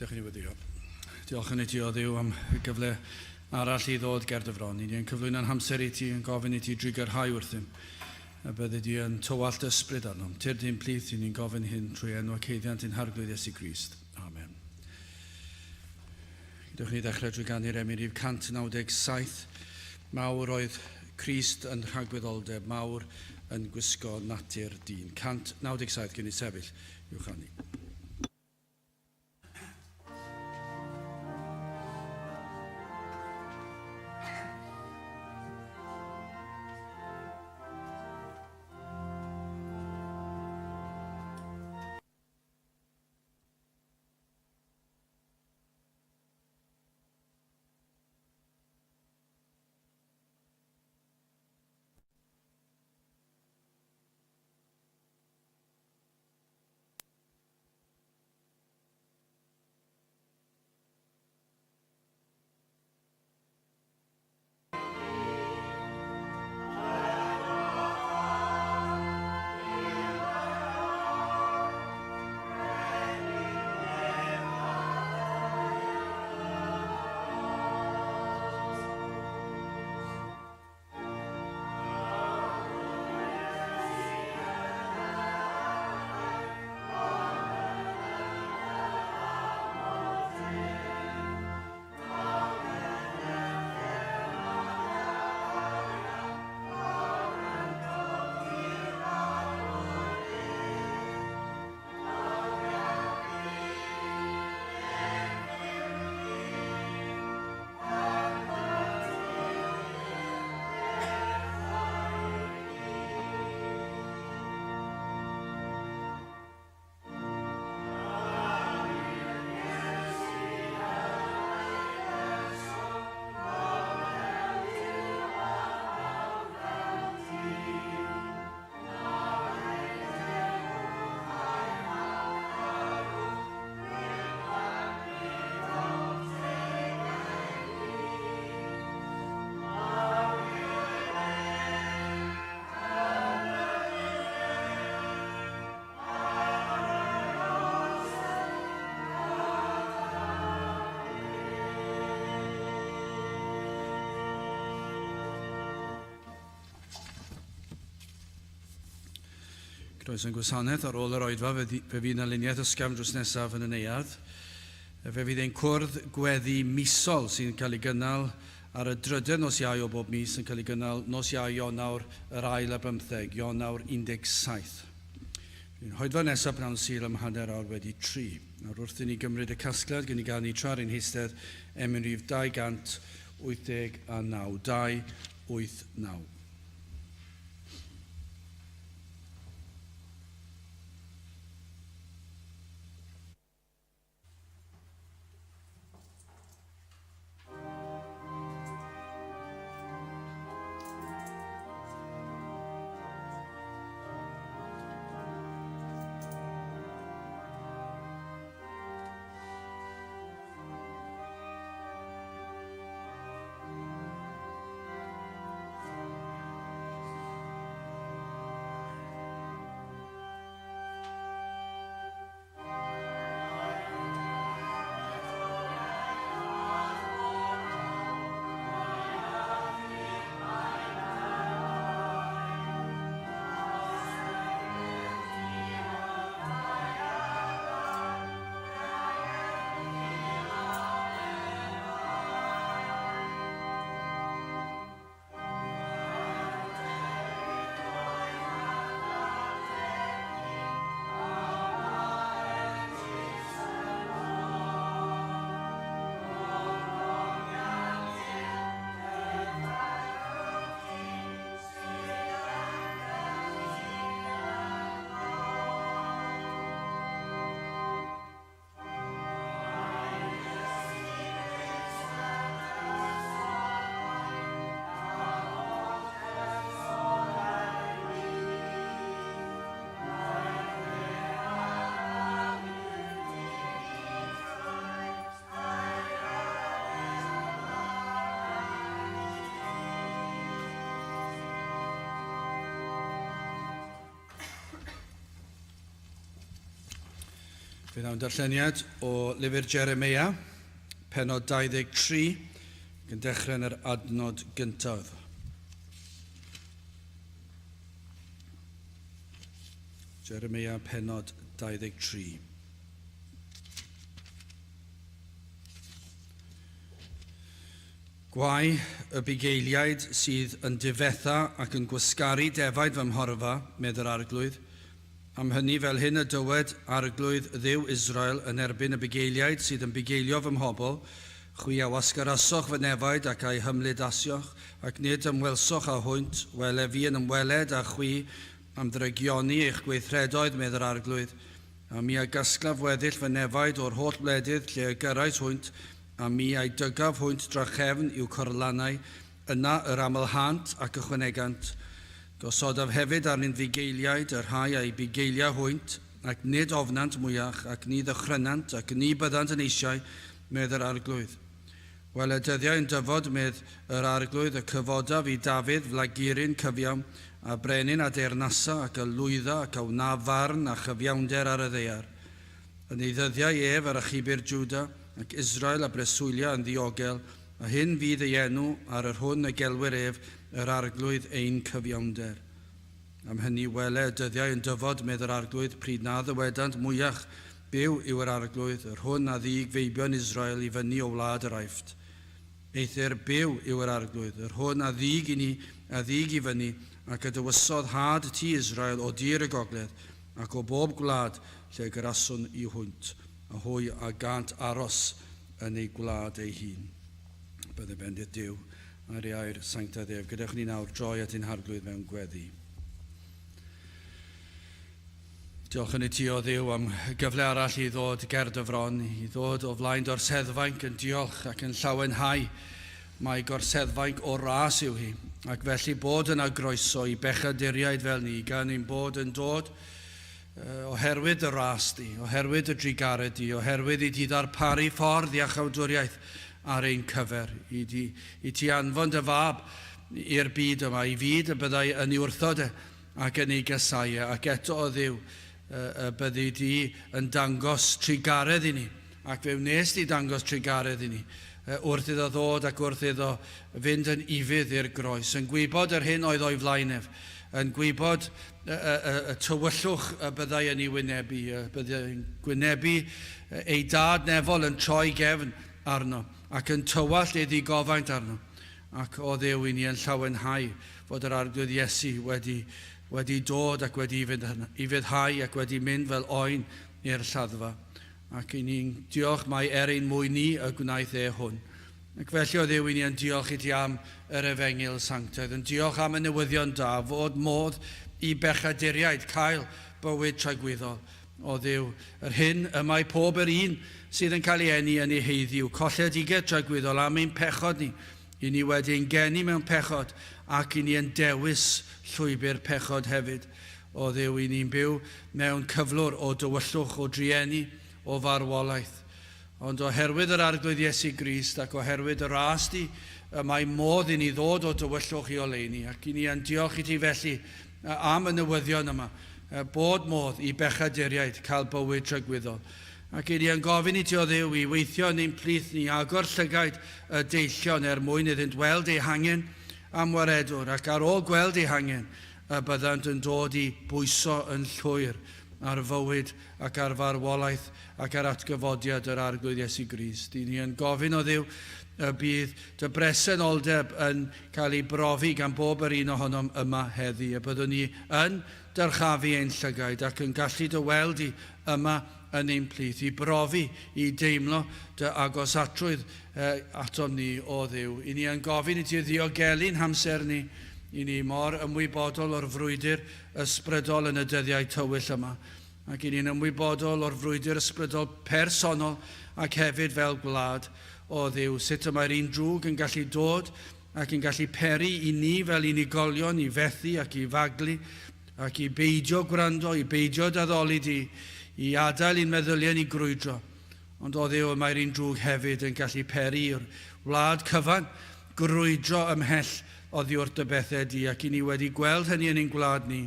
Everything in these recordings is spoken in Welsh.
Dewch i ni weddïo. Diolch yn i ti o Dduw am y gyfle arall i ddod ger dy fron. Ni yn cyflwyno'n hamser i ti, yn gofyn i ti drugarhau wrthym. A byddi di yn tywallt ysbryd arnom. Tyrd i'n plith i ni'n gofyn hyn trwy enw ac haeddiant ein Harglwydd Iesu Grist. Amen. Dewch ni ddechrau drwy ganu'r emyn rhif 197. Mawr oedd Crist yn rhagwyddoldeb, mawr yn gwisgo natur dyn. 197 gen i sefyll i'w chanu. Croeso i'n gwasanaeth ar ôl yr oedfa, fe fydd yna luniaeth ysgafn drws nesaf yn y neuadd. Fe fydd ein cwrdd gweddi misol sy'n cael ei gynnal ar y drydedd nos Iau o bob mis yn cael ei gynnal nos Iau Ionawr yr ail ar bymtheg, Ionawr 17. Fydd ein hoedfa nesaf pnawn Sul am 3:30. Nawr wrth i ni gymryd y casgliad, gen i gael ni tra ar ein heistedd emyn rhif 289, 289. Fe ddawn darlleniad o lyfr Jeremia, penod 23, ac yn dechrau yn yr adnod gyntaf. Jeremia, penod 23. Gwae y bugeiliaid sydd yn difetha ac yn gwasgaru defaid fy mhorfa, medd yr Arglwydd. Am hynny, fel hyn y dywed Arglwydd Dduw Israel yn erbyn y bugeiliaid sydd yn bugeilio fy mhobl, Chwi a wasgarasoch fy nefaid ac a'u hymledasioch, ac nid ymwelsoch â hwynt, wele fi yn ymweled â chwi am ddrygioni eich gweithredoedd, medd yr Arglwydd. A mi a gasglaf weddill fy nefaid o'r holl wledydd lle y gyrrais hwynt, a mi a'u dygaf hwynt drachefn i'w corlannau, yna yr amlhânt ac ychwanegant. Gosodaf hefyd arnynt fugeiliaid, y rhai a'u bugeilia hwynt, ac nid ofnant mwyach, ac ni ddychrynant, ac ni byddant yn eisiau, medd yr Arglwydd. Wele dyddiau yn dyfod, medd yr Arglwydd, y cyfodaf i Dafydd flaguryn cyfiawn, a brenin a deyrnasa, ac a lwydda, ac a wna farn a chyfiawnder ar y ddaear. Yn ei ddyddiau ef yr achubir Jwda, ac Israel a breswylia yn ddiogel, a hyn fydd ei enw ar yr hwn y gelwir ef, yr Arglwydd ein cyfiawnder. Am hynny, wele y dyddiau yn dyfod, medd yr Arglwydd, pryd na ddywedant mwyach, Byw yw yr Arglwydd, yr hwn a ddug feibion Israel i fyny o wlad yr Aifft. Eithr byw yw yr Arglwydd, yr hwn a ddug i ni, a ddug i fyny, ac a dywysodd had tŷ Israel o dir y gogledd, ac o bob gwlad lle y gyraswn i hwynt, a hwy a gânt aros yn eu gwlad eu hun. Bydde bendith Duw ar ei air sanctaidd ef. Gadewch ni nawr droi at ein Harglwydd mewn gweddi. Diolch yn i ti, o Dduw, am gyfle arall i ddod ger dy fron, i ddod o flaen dy orseddfainc yn diolch ac yn llawenhau mai gorseddfainc o ras yw hi, ac felly bod yna groeso i bechaduriaid fel ni, gan ein bod yn dod oherwydd dy ras di, oherwydd dy drugaredd di, oherwydd i ti ddarparu ffordd iachawdwriaeth ar ein cyfer, i ti, i ti anfon dy fab i'r byd yma, i fyd y byddai yn ei wrthod e ac yn ei gasau e, ac eto o Dduw, y byddi di yn dangos trugaredd i ni, ac fe wnes di dangos trugaredd i ni, wrth iddo ddod ac wrth iddo fynd yn ufudd i'r groes, yn gwybod yr hyn oedd o'i flaen ef, yn gwybod y, y, y, y tywyllwch y byddai yn ei wynebu, y byddai'n gwynebu ei dad nefol yn troi gefn arno ac yn tywallt ei ddigofaint arno. Ac o Dduw, i ni yn llawenhau fod yr Arglwydd Iesu wedi, wedi dod ac wedi ufuddhau ac wedi mynd fel oen i'r lladdfa. Ac i ni'n diolch mai er ein mwyn ni y gwnaeth e hwn. Ac felly, o Dduw, i ni yn diolch i ti am yr Efengyl sanctaidd, yn diolch am y newyddion da, fod modd i bechaduriaid cael bywyd tragwyddol. O Dduw, yr hyn y mae pob yr un sydd yn cael ei eni yn ei haeddu yw colledigaeth tragwyddol am ein pechod ni. I ni wedi ein geni mewn pechod, ac i ni yn dewis llwybr pechod hefyd. O Dduw, i ni'n byw mewn cyflwr o dywyllwch, o drueni, o farwolaeth. Ond oherwydd yr Arglwydd Iesu Grist ac oherwydd y ras di, y mae modd i ni ddod o dywyllwch i oleuni, ac i ni yn diolch i ti felly am y newyddion yma, bod modd i bechaduriaid cael bywyd tragwyddol. Ac i ni yn gofyn i ti o Dduw i weithio yn ein plith ni, agor llygaid y deillion er mwyn iddynt weld eu hangen am waredwr, ac ar ôl gweld eu hangen, y byddant yn dod i bwyso yn llwyr ar fywyd ac ar farwolaeth ac ar atgyfodiad yr Arglwydd Iesu Grist. Dyn ni yn gofyn o Dduw y bydd dy bresenoldeb yn cael ei brofi gan bob yr un ohonom yma heddi, y byddwn ni yn dyrchafu ein llygaid ac yn gallu dy weld di yma yn ein plith, i brofi, i deimlo dy agosatrwydd atom ni, o Dduw. I ni yn gofyn i ti ddiogelu'n hamser ni, i ni mor ymwybodol o'r frwydr ysbrydol yn y dyddiau tywyll yma, ac i ni'n ymwybodol o'r frwydr ysbrydol personol ac hefyd fel gwlad, o Dduw, sut y mae'r un drwg yn gallu dod ac yn gallu peri i ni fel unigolion i fethu ac i faglu ac i beidio gwrando, i beidio d'addoli di, i adael i'n meddyliau ni grwydro. Ond o Dduw, y mae'r un drwg hefyd yn gallu peri i'r wlad cyfan grwydro ymhell oddi wrth dy bethau di, ac i ni wedi gweld hynny yn ein gwlad ni.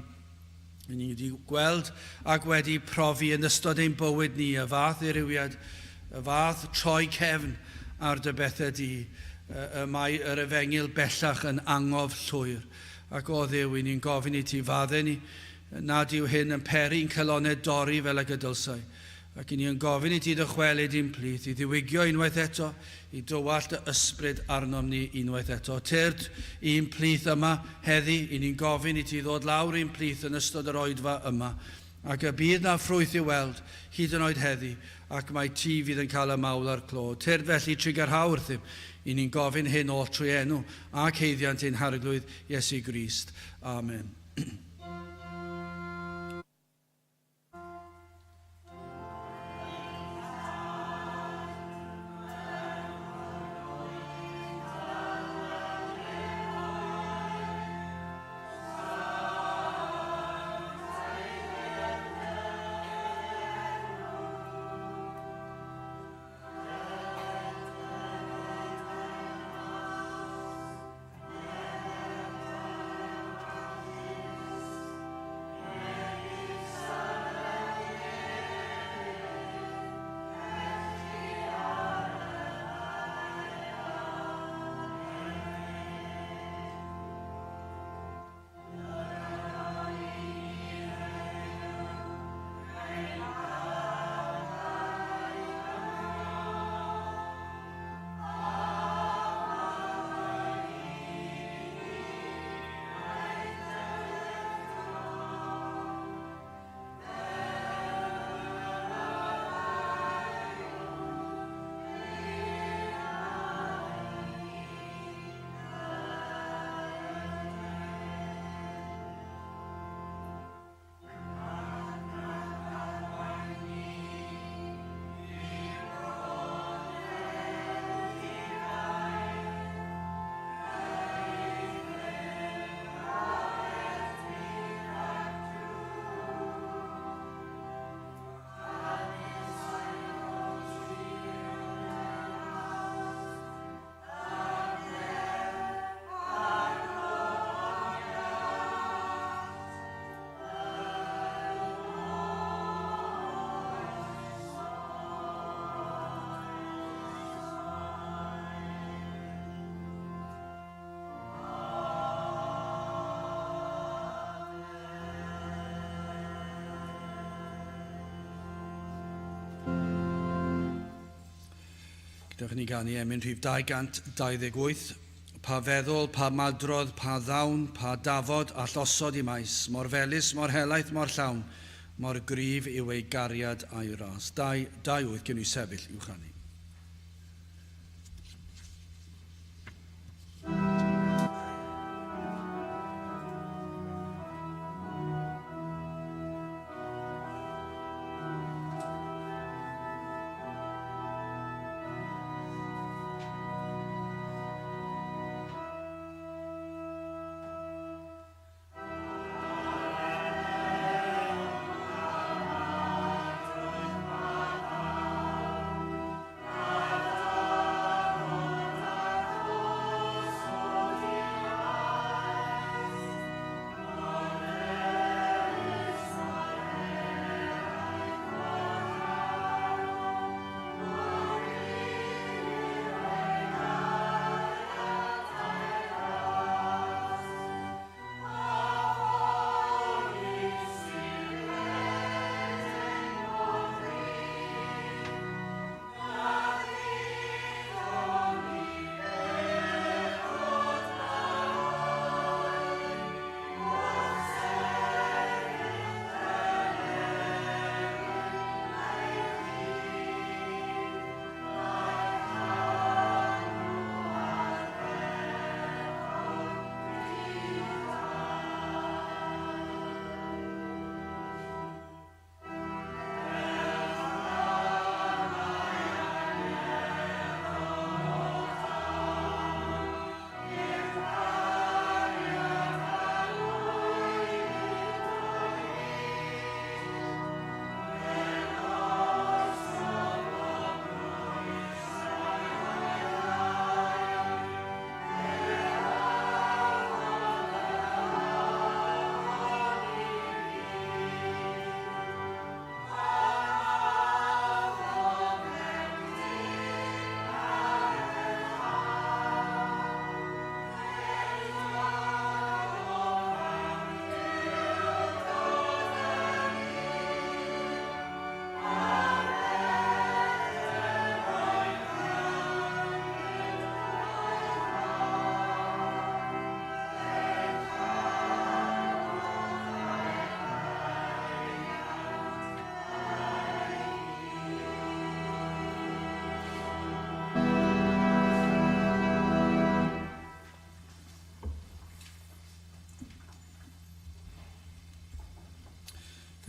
Ni wedi gweld ac wedi profi yn ystod ein bywyd ni y fath ddirywiad, y fath troi cefn ar dy bethau di. Y mae yr efengyl bellach yn angof llwyr. Ac o Dduw, i ni'n gofyn i ti faddau ni, nad yw hyn yn peri'n calonnau dorri fel y gydylsau. Ac i ni yn gofyn i ti ddychwelyd i'n plith, i ddiwygio unwaith eto, i dywallt y ysbryd arnom ni unwaith eto. Tyrd i'n plith yma heddi, i ni'n gofyn i ti ddod lawr i'n plith yn ystod yr oedfa yma. Ac y bydd na ffrwyth i'w weld, hyd yn oed heddi, ac mae ti fydd yn cael y mawl a'r clod. Tyrd felly trugarhau wrthym, i ni'n gofyn hyn oll trwy enw ac haeddiant ein Harglwydd Iesu Grist. Amen. Gadewch i ni ganu emyn rhif 228. Pa feddwl, pa madrodd, pa ddawn, pa dafod a llosod i maes, mor felys, mor helaeth, mor llawn, mor gryf yw ei gariad a'i ras. 2, 2, 8, gewn ni sefyll i'w chanu.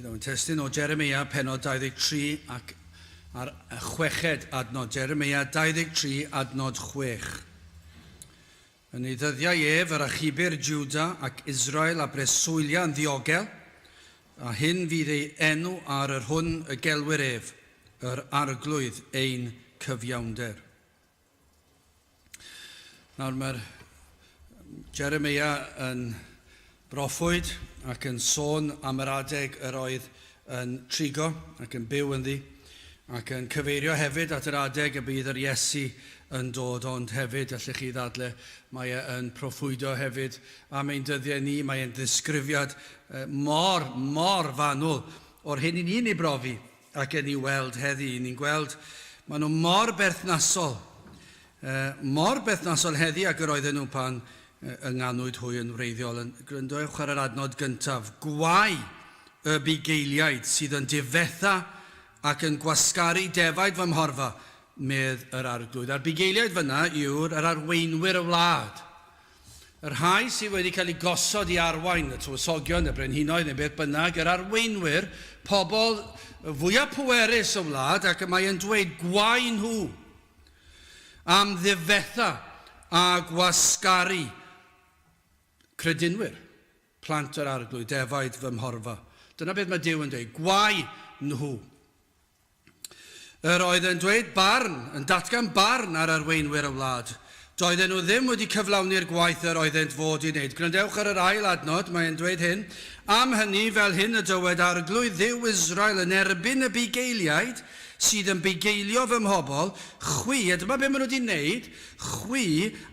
Daw yn testun o Jeremia penod 23 ac ar y chweched adnod. Jeremia 23 adnod 6. Yn ei ddyddiau ef, yr achubir Juda ac Israel a breswylia yn ddiogel, a hyn fydd ei enw ar yr hwn y gelwir ef, yr Arglwydd ein cyfiawnder. Nawr mae'r Jeremia yn broffwyd ac yn sôn am yr adeg yr oedd yn trigo ac yn byw ynddi ac yn cyfeirio hefyd at yr adeg y bydd yr Iesu yn dod ond hefyd allech chi ddadle mae e yn proffwydo hefyd am ein dyddiau ni mae e'n ddisgrifiad mor mor fanwl o'r hyn i ni'n ei brofi ac yn ei weld heddi. Ni'n gweld, maen nhw mor berthnasol, mor berthnasol heddi ag yr oedden nhw pan ynganwyd hwy yn wreiddiol. Yn gwrandewch ar yr adnod gyntaf. Gwae y bugeiliaid sydd yn difetha ac yn gwasgaru defaid fy mhorfa, medd yr Arglwydd. A'r bugeiliaid fyna yw'r yr arweinwyr y wlad. Y rhai sydd wedi cael eu gosod i arwain, y tywysogion, y brenhinoedd neu beth bynnag, yr arweinwyr, pobl fwyaf pwerus y wlad, ac y mae e'n dweud, gwae nhw am ddifetha a gwasgaru credinwyr, plant yr Arglwydd, defaid fy mhorfa. Dyna beth mae Duw yn dweud, gwae nhw. Yr oedd yn dweud barn, yn datgan barn ar arweinwyr y wlad. Doedden nhw ddim wedi cyflawni'r gwaith yr oeddent fod i wneud. Gwrandewch ar yr ail adnod, mae e'n dweud hyn, Am hynny, fel hyn y dywed Arglwydd Dduw Israel yn erbyn y bugeiliaid sydd yn bugeilio fy mhobl, chwi, a dyma be maen nhw wedi wneud, chwi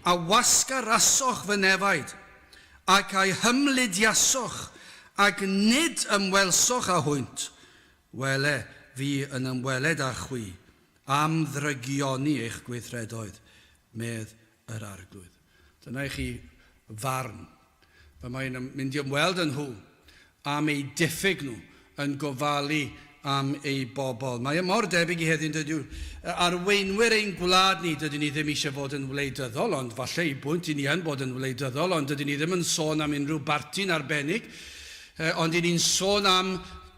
a wasgarasoch fy nefaid, ac a'u hymlidiasoch, ac nid ymwelsoch â hwynt. Wele, fi yn ymweled â chwi, am ddrygioni eich gweithredoedd, medd yr Arglwydd. Dyna i chi farn. Fe mae'n mynd i ymweld â nhw am eu diffyg nhw yn gofalu am ei bobl. Mae e mor debyg i heddiw, dydy arweinwyr ein gwlad ni, dydyn ni ddim eisiau fod yn wleidyddol, ond falle i bwynt i ni yn bod yn wleidyddol, ond dydyn ni ddim yn sôn am unrhyw barti'n arbennig, ond i ni'n sôn am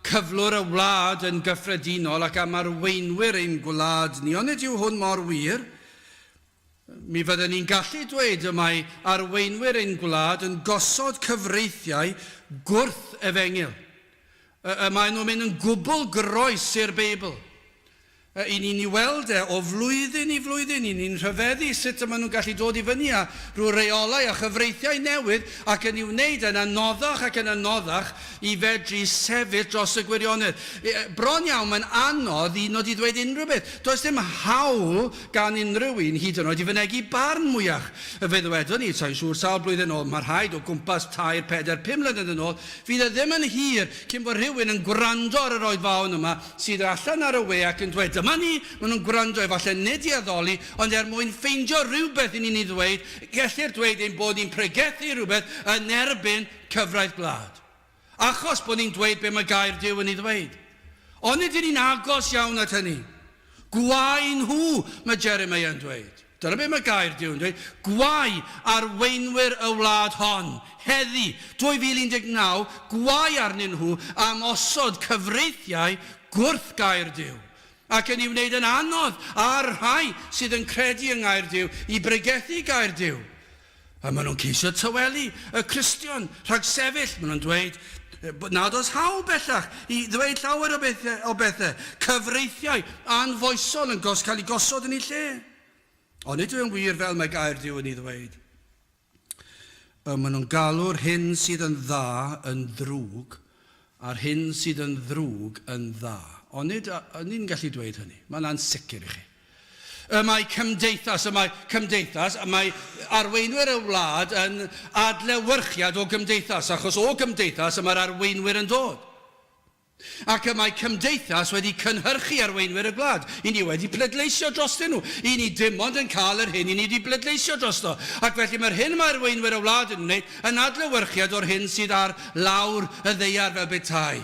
cyflwr y wlad yn gyffredinol ac am arweinwyr ein gwlad ni. Onid yw hwn mor wir? Mi fydden ni'n gallu dweud y mae arweinwyr ein gwlad yn gosod cyfreithiau gwrth-efengyl. Y maen nhw'n mynd yn gwbl groes i'r Beibl. I ni'n ei weld e o flwyddyn i flwyddyn, i ni'n rhyfeddu sut y maen nhw'n gallu dod i fyny â rhyw reolau a chyfreithiau newydd ac yn ei wneud yn anoddach ac yn anoddach i fedru sefyll dros y gwirionedd. Bron iawn mae'n anodd i nod i ddweud unrhyw beth. Does dim hawl gan unrhyw un hyd yn oed i fynegi barn mwyach. Fe ddywedon ni, sa i'n siŵr, sawl blwyddyn yn ôl, mae rhaid o gwmpas tair, pedair, pum mlynedd yn ôl, fydd e ddim yn hir cyn bod rhywun yn gwrando ar yr oedfaon yma sydd allan ar y we ac yn dweud, dyma ni, maen nhw'n gwrando efallai nid i addoli, ond er mwyn ffeindio rhywbeth i ni'n ei ddweud, gellir dweud ein bod ni'n pregethu rhywbeth yn erbyn cyfraith gwlad. Achos bod ni'n dweud be mae gair Duw yn ei ddweud. Onid ydyn ni'n agos iawn at hynny? Gwae nhw, mae Jeremiah yn dweud. Dyna be mae gair Duw yn dweud. Gwae arweinwyr y wlad hon, heddi, 2019, gwae arnyn nhw am osod cyfreithiau gwrth gair Duw, ac yn ei wneud yn anodd ar rhai sydd yn credu yng ngair Duw i bregethu gair Duw. A maen nhw'n ceisio tawelu y Cristion rhag sefyll. Maen nhw'n dweud nad oes hawl bellach i ddweud llawer o bethau, o bethau. Cyfreithiau anfoesol yn gos cael eu gosod yn eu lle. Ond nid yw'n wir fel mae gair Duw yn ei ddweud. Y maen nhw'n galw'r hyn sydd yn dda yn ddrwg, a'r hyn sydd yn ddrwg yn dda. Onid ni'n gallu dweud hynny? Mae'n ansicr i chi. Y mae cymdeithas, y mae cymdeithas, y mae arweinwyr y wlad yn adlewyrchiad o gymdeithas, achos o gymdeithas y mae'r arweinwyr yn dod. Ac y mae cymdeithas wedi cynhyrchu arweinwyr y gwlad. I ni wedi pleidleisio drostyn nhw. I ni dim ond yn cael yr hyn i ni wedi pleidleisio drosto. Ac felly mae'r hyn mae arweinwyr y wlad yn wneud yn adlewyrchiad o'r hyn sydd ar lawr y ddaear fel petai.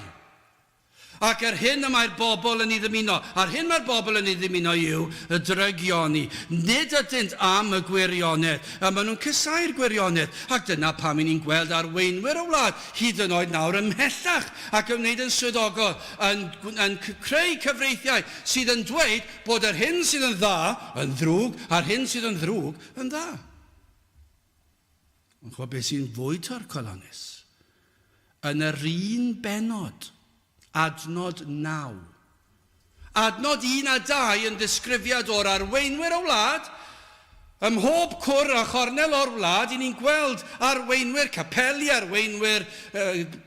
Ac yr hyn y mae'r bobl yn ei ddymuno, a'r hyn mae'r bobl yn ei ddymuno yw y drygioni. Nid ydynt am y gwirionedd, a maen nhw'n casáu'r gwirionedd, ac dyna pam i ni'n gweld arweinwyr y wlad, hyd yn oed nawr ymhellach, ac yn wneud yn swyddogol, yn, yn creu cyfreithiau sydd yn dweud bod yr hyn sydd yn dda yn ddrwg, a'r hyn sydd yn ddrwg yn dda. Ond chwa beth sy'n fwy torcalonnus? Yn yr un bennod, adnod 9. Adnod 1 a 2 yn ddisgrifiad o'r arweinwyr y wlad. Ym mhob cwr a chornel o'r wlad, i ni'n gweld arweinwyr capeli, arweinwyr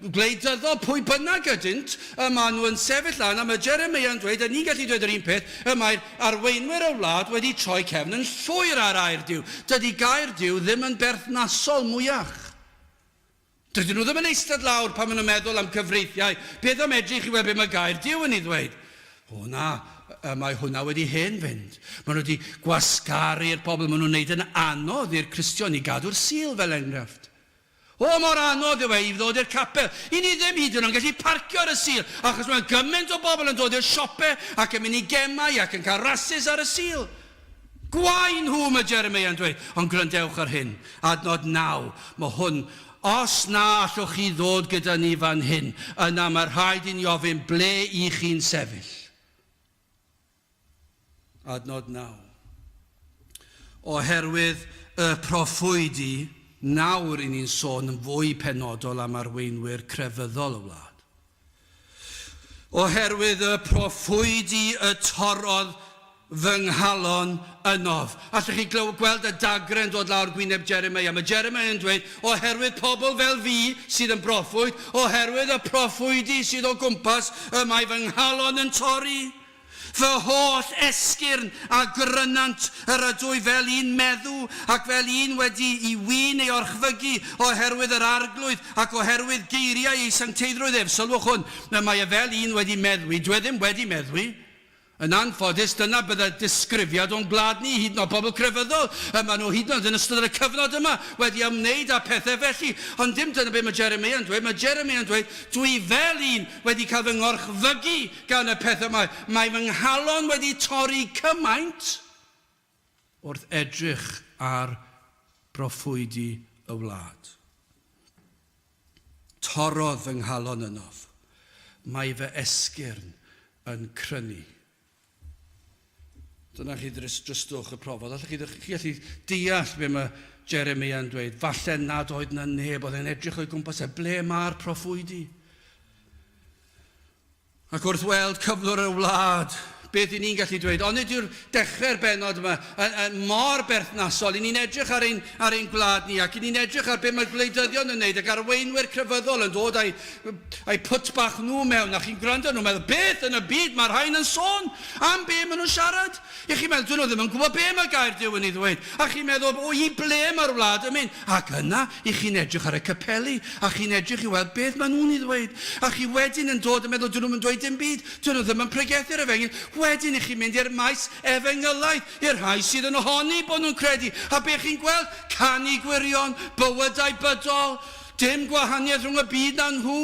gwleidyddol, pwy bynnag ydynt, y maen nhw yn sefyll lan, a mae Jeremia yn dweud, a ni'n gallu dweud yr un peth, y mae'r arweinwyr y wlad wedi troi cefn yn llwyr ar air Duw. Dydy gair Duw ddim yn berthnasol mwyach. Dydyn nhw ddim yn eistedd lawr pan maen nhw'n meddwl am cyfreithiau. Beth am edrych i weld beth mae gair Duw yn ei ddweud? O na, y mae hwnna wedi hen fynd. Maen nhw wedi gwasgaru'r pobl, maen nhw'n wneud yn anodd i'r Cristion i gadw'r Sul fel enghraifft. O, mor anodd yw e i ddod i'r capel. I ni ddim hyd yn oed yn gallu parcio ar y Sul, achos mae gymaint o bobl yn dod i'r siope ac yn mynd i gemau ac yn cael rasys ar y Sul. Gwae nhw, mae Jeremeia'n dweud. Ond gwrandewch ar hyn, adnod 9, mae hwn, Os na allwch chi ddod gyda ni fan hyn, yna mae rhaid i ni ofyn ble i chi'n sefyll. Adnod 9. Oherwydd y proffwydi, nawr i ni'n sôn yn fwy penodol am arweinwyr crefyddol y wlad. Oherwydd y proffwydi y torrodd fy nghalon ynof. Allwch chi gweld y dagre'n dod lawr gwyneb Jeremiah. Mae Jeremiah yn dweud, oherwydd pobl fel fi sydd yn broffwyd, oherwydd y proffwydi sydd o gwmpas, y mae fy nghalon yn torri. Fy holl esgyrn a grynant, yr ydw i fel un meddw, ac fel un wedi i win ei orchfygu oherwydd yr Arglwydd, ac oherwydd geiriau ei sancteiddrwydd ef. Sylwch hwn, y mae e fel un wedi meddwi, dyw e ddim wedi meddwi. Yn anffodus, dyna bydde disgrifiad o'n gwlad ni, hyd yn oed pobl crefyddol, y maen nhw hyd yn oed yn ystod y cyfnod yma wedi ymwneud â phethau felly. Ond dim dyna beth mae Jeremia yn dweud. Mae Jeremia yn dweud, dwi fel un wedi cael fy ngorchfygu gan y pethau yma. Mae fy nghalon wedi torri cymaint wrth edrych ar broffwydi y wlad. Torrodd fy nghalon ynof. Mae fy esgyrn yn crynu. Dyna chi dristwch y profodd. Allwch chi, chi allu deall be mae Jeremia yn dweud? Falle nad oedd na neb oedd yn edrych o'i gwmpas e. Ble mae'r proffwydi? Ac wrth weld cyflwr y wlad, beth i ni'n gallu dweud? Onid yw'r dechrau'r bennod yma yn, yn mor berthnasol? I ni'n edrych ar ein, ar ein gwlad ni ac i ni'n edrych ar beth mae gwleidyddion yn wneud ac arweinwyr crefyddol yn dod â'i, â'i pwt bach nhw mewn a chi'n gwrando nhw'n meddwl, beth yn y byd mae'r rhain yn sôn? Am be maen nhw'n siarad? I chi'n meddwl, dyn nhw ddim yn gwybod be mae gair Duw yn ei ddweud. A chi'n meddwl, o i ble mae'r wlad yn mynd? Ac yna, i chi'n edrych ar y capeli, a chi'n edrych i weld beth maen nhw'n ei ddweud. A chi wedyn yn dod yn meddwl, dyn nhw'm yn dweud dim byd, dyn nhw ddim yn pregethu'r efengyl. Wedyn i chi'n mynd i'r maes efengylaidd, i'r rhai sydd yn honni bod nhw'n credu. A be chi'n gweld? Canu gwirion, bywydau bydol, dim gwahaniaeth rhwng y byd na nhw.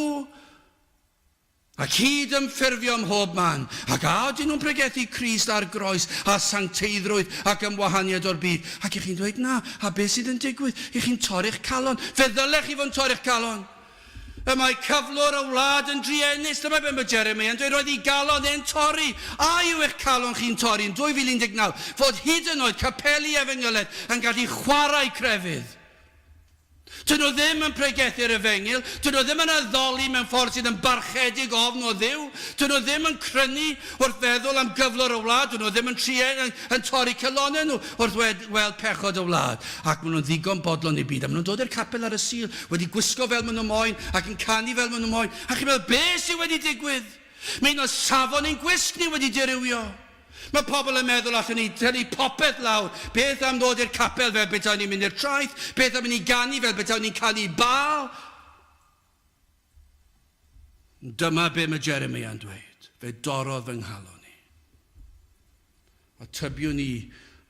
Ac hyd ymffurfio ym mhob man, ac a ydyn nhw'n pregethu Crist a'r groes, a sancteiddrwydd, ac ymwahaniad o'r byd? Ac y'ch chi'n dweud na, a beth sydd yn digwydd? Y'ch chi'n torri'ch calon. Fe ddylech chi fod yn torri'ch calon. Y mae cyflwr y wlad yn druenus. Dyma beth mae Jeremiah yn dweud, roedd ei galon e'n torri. A yw eich calon chi'n torri yn 2019 fod hyd yn oed capeli efengylaidd yn gallu chwarae crefydd? Dyn nhw ddim yn pregethu'r efengyl, dyn nhw ddim yn addoli mewn ffordd sydd yn barchedig ofn o Dduw, dyn nhw ddim yn crynu wrth feddwl am gyflwr y wlad, dyn nhw ddim yn trie, yn, yn torri calonnau nhw wrth wed, weld pechod y wlad. Ac maen nhw'n ddigon bodlon i byd, a maen nhw'n dod i'r capel ar y Sul, wedi gwisgo fel maen nhw moyn, ac yn canu fel maen nhw moyn. A chi'n meddwl, be sydd wedi digwydd? Mae un o safon ein gwisg ni wedi dirywio. Mae pobl yn meddwl allwn ni tynnu popeth lawr. Beth am ddod i'r capel fel petawn ni'n mynd i'r traeth? Beth am i ni ganu fel petawn ni'n canu Baal? Dyma be mae Jeremia'n dweud. Fe dorrodd fy nghalon i. A tybiwn i,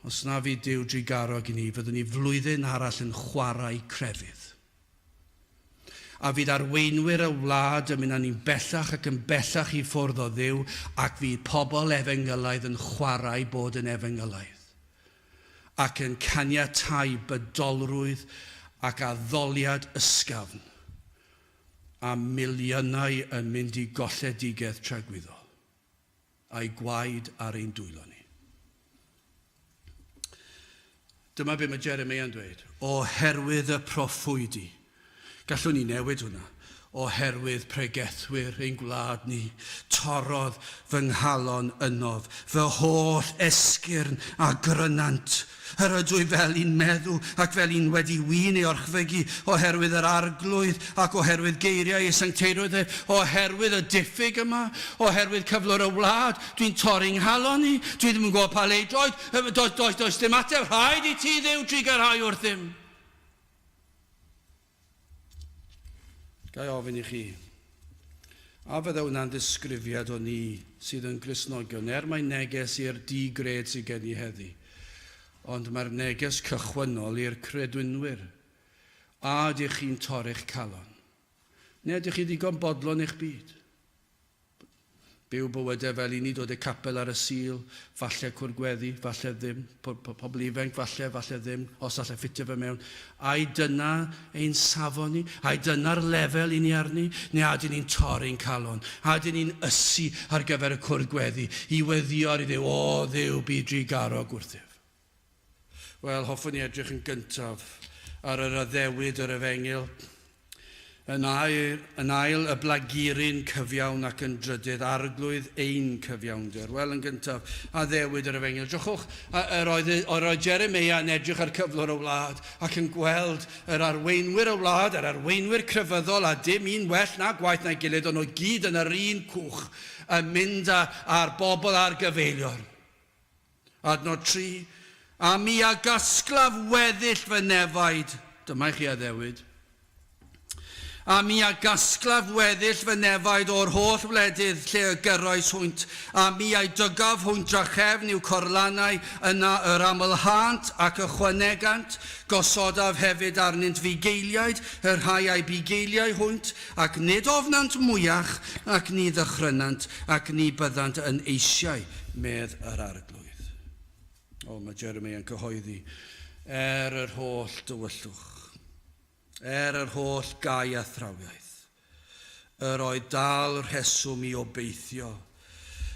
os na fydd Duw drugarog i ni, fyddwn ni flwyddyn arall yn chwarae crefydd. A fydd arweinwyr y wlad yn mynd â ni'n bellach ac yn bellach i ffwrdd o Dduw, ac fydd pobl efengylaidd yn chwarae bod yn efengylaidd, ac yn caniatáu bydolrwydd ac addoliad ysgafn, a miliynau yn mynd i golledigaeth tragwyddol, a'i gwaed ar ein dwylo ni. Dyma be mae Jeremeia'n dweud, Oherwydd y proffwydi. Gallwn ni newid hwnna. Oherwydd pregethwyr ein gwlad ni, torrodd fy nghalon ynof, fy holl esgyrn a grynant. Yr ydw i fel un meddw ac fel un wedi win ei orchfygu, oherwydd yr Arglwydd ac oherwydd geiriau ei sancteirwydd ef, oherwydd y diffyg yma, oherwydd cyflwr y wlad, dwi'n torri nghalon i, dwi ddim yn gwybod pa le i droed, does, does, does dim ateb, rhaid i ti Dduw trugarhau wrthym. Ga i ofyn i chi, a fydde hwnna'n ddisgrifiad o ni sydd yn Gristnogion, er mai neges i'r di-gred sydd gen i heddi, ond mae'r neges cychwynnol i'r credwynwyr. A ydych chi'n torri'ch calon? Neu ydych chi ddigon bodlon eich byd? Byw bywydau fel i ni dod i'r capel ar y Sul, falle cwrdd gweddi, falle ddim, pobl ifanc, falle, falle ddim, os allai ffitio fe mewn. Ai dyna ein safon ni? Ai dyna'r lefel i ni arni? Neu a ydyn ni'n torri'n calon? A ydyn ni'n ysu ar gyfer y cwrdd gweddi, i weddïo ar i Dduw, O Dduw, bu drugarog wrthyf? Wel, hoffwn i edrych yn gyntaf ar yr addewid yr efengyl. Yn ail, yn ail y blaguryn cyfiawn ac yn drydydd, arglwydd ein cyfiawnder. Wel, yn gyntaf, addewid yr efengyl. Drychwch, yr oedd, yr oedd Jeremeia yn edrych ar cyflwr y wlad ac yn gweld yr arweinwyr y wlad, yr arweinwyr crefyddol a dim un well na gwaeth na'i gilydd, ond nhw gyd yn yr un cwch, yn mynd â'r bobl ar gyfeiliorn. Adnod 3, A mi a gasglaf weddill fy nefaid. Dyma i chi addewid. A mi a gasglaf weddill fy nefaid o'r holl wledydd lle y gyrrais hwynt, a mi a'u dygaf hwynt drachefn i'w corlannau, yna yr amlhânt ac y chwanegant, gosodaf hefyd arnynt fugeiliaid, y rhai a'u bugeiliau hwynt, ac nid ofnant mwyach, ac ni ddychrynant, ac ni byddant yn eisiau medd yr Arglwydd. O, mae Jeremy yn cyhoeddi, er yr holl dywyllwch, er yr holl gau athrawiaeth, yr oedd dal rheswm i obeithio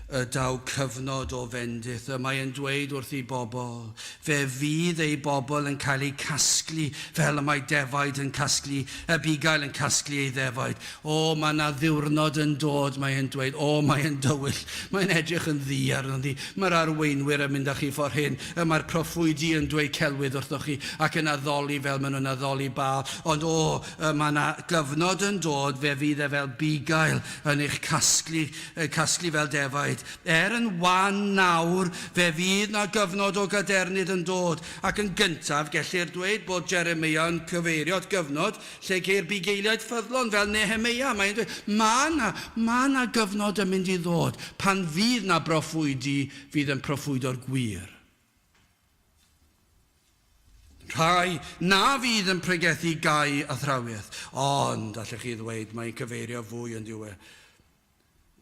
y daw cyfnod o fendith. Y mae yn dweud wrth ei bobl, fe fydd ei bobl yn cael eu casglu fel y mae defaid yn casglu, y bugail yn casglu ei ddefaid. O, mae 'na ddiwrnod yn dod, mae e'n dweud. O, mae e'n dywyll. Mae'n edrych yn ddu arnon ni. Mae'r arweinwyr yn mynd â chi ffordd hyn. Y mae'r proffwydi yn dweud celwydd wrthoch chi ac yn addoli fel maen nhw'n addoli Baal. Ond o, y mae 'na gyfnod yn dod, fe fydd e fel bugail yn eich casglu, casglu fel defaid. Er yn wan nawr, fe fydd 'na gyfnod o gadernid yn dod. Ac yn gyntaf, gellir dweud bod Jeremeia yn cyfeirio at gyfnod Lle ceir bugeiliaid ffyddlon fel Nehemeia, mae'n dweud, mae yna, mae yna gyfnod yn mynd i ddod pan fydd na broffwydi fydd yn proffwydo'r gwir. Rhai na fydd yn pregethu gau athrawiaeth, ond, allech chi ddweud, mae'n cyfeirio fwy yn diwe.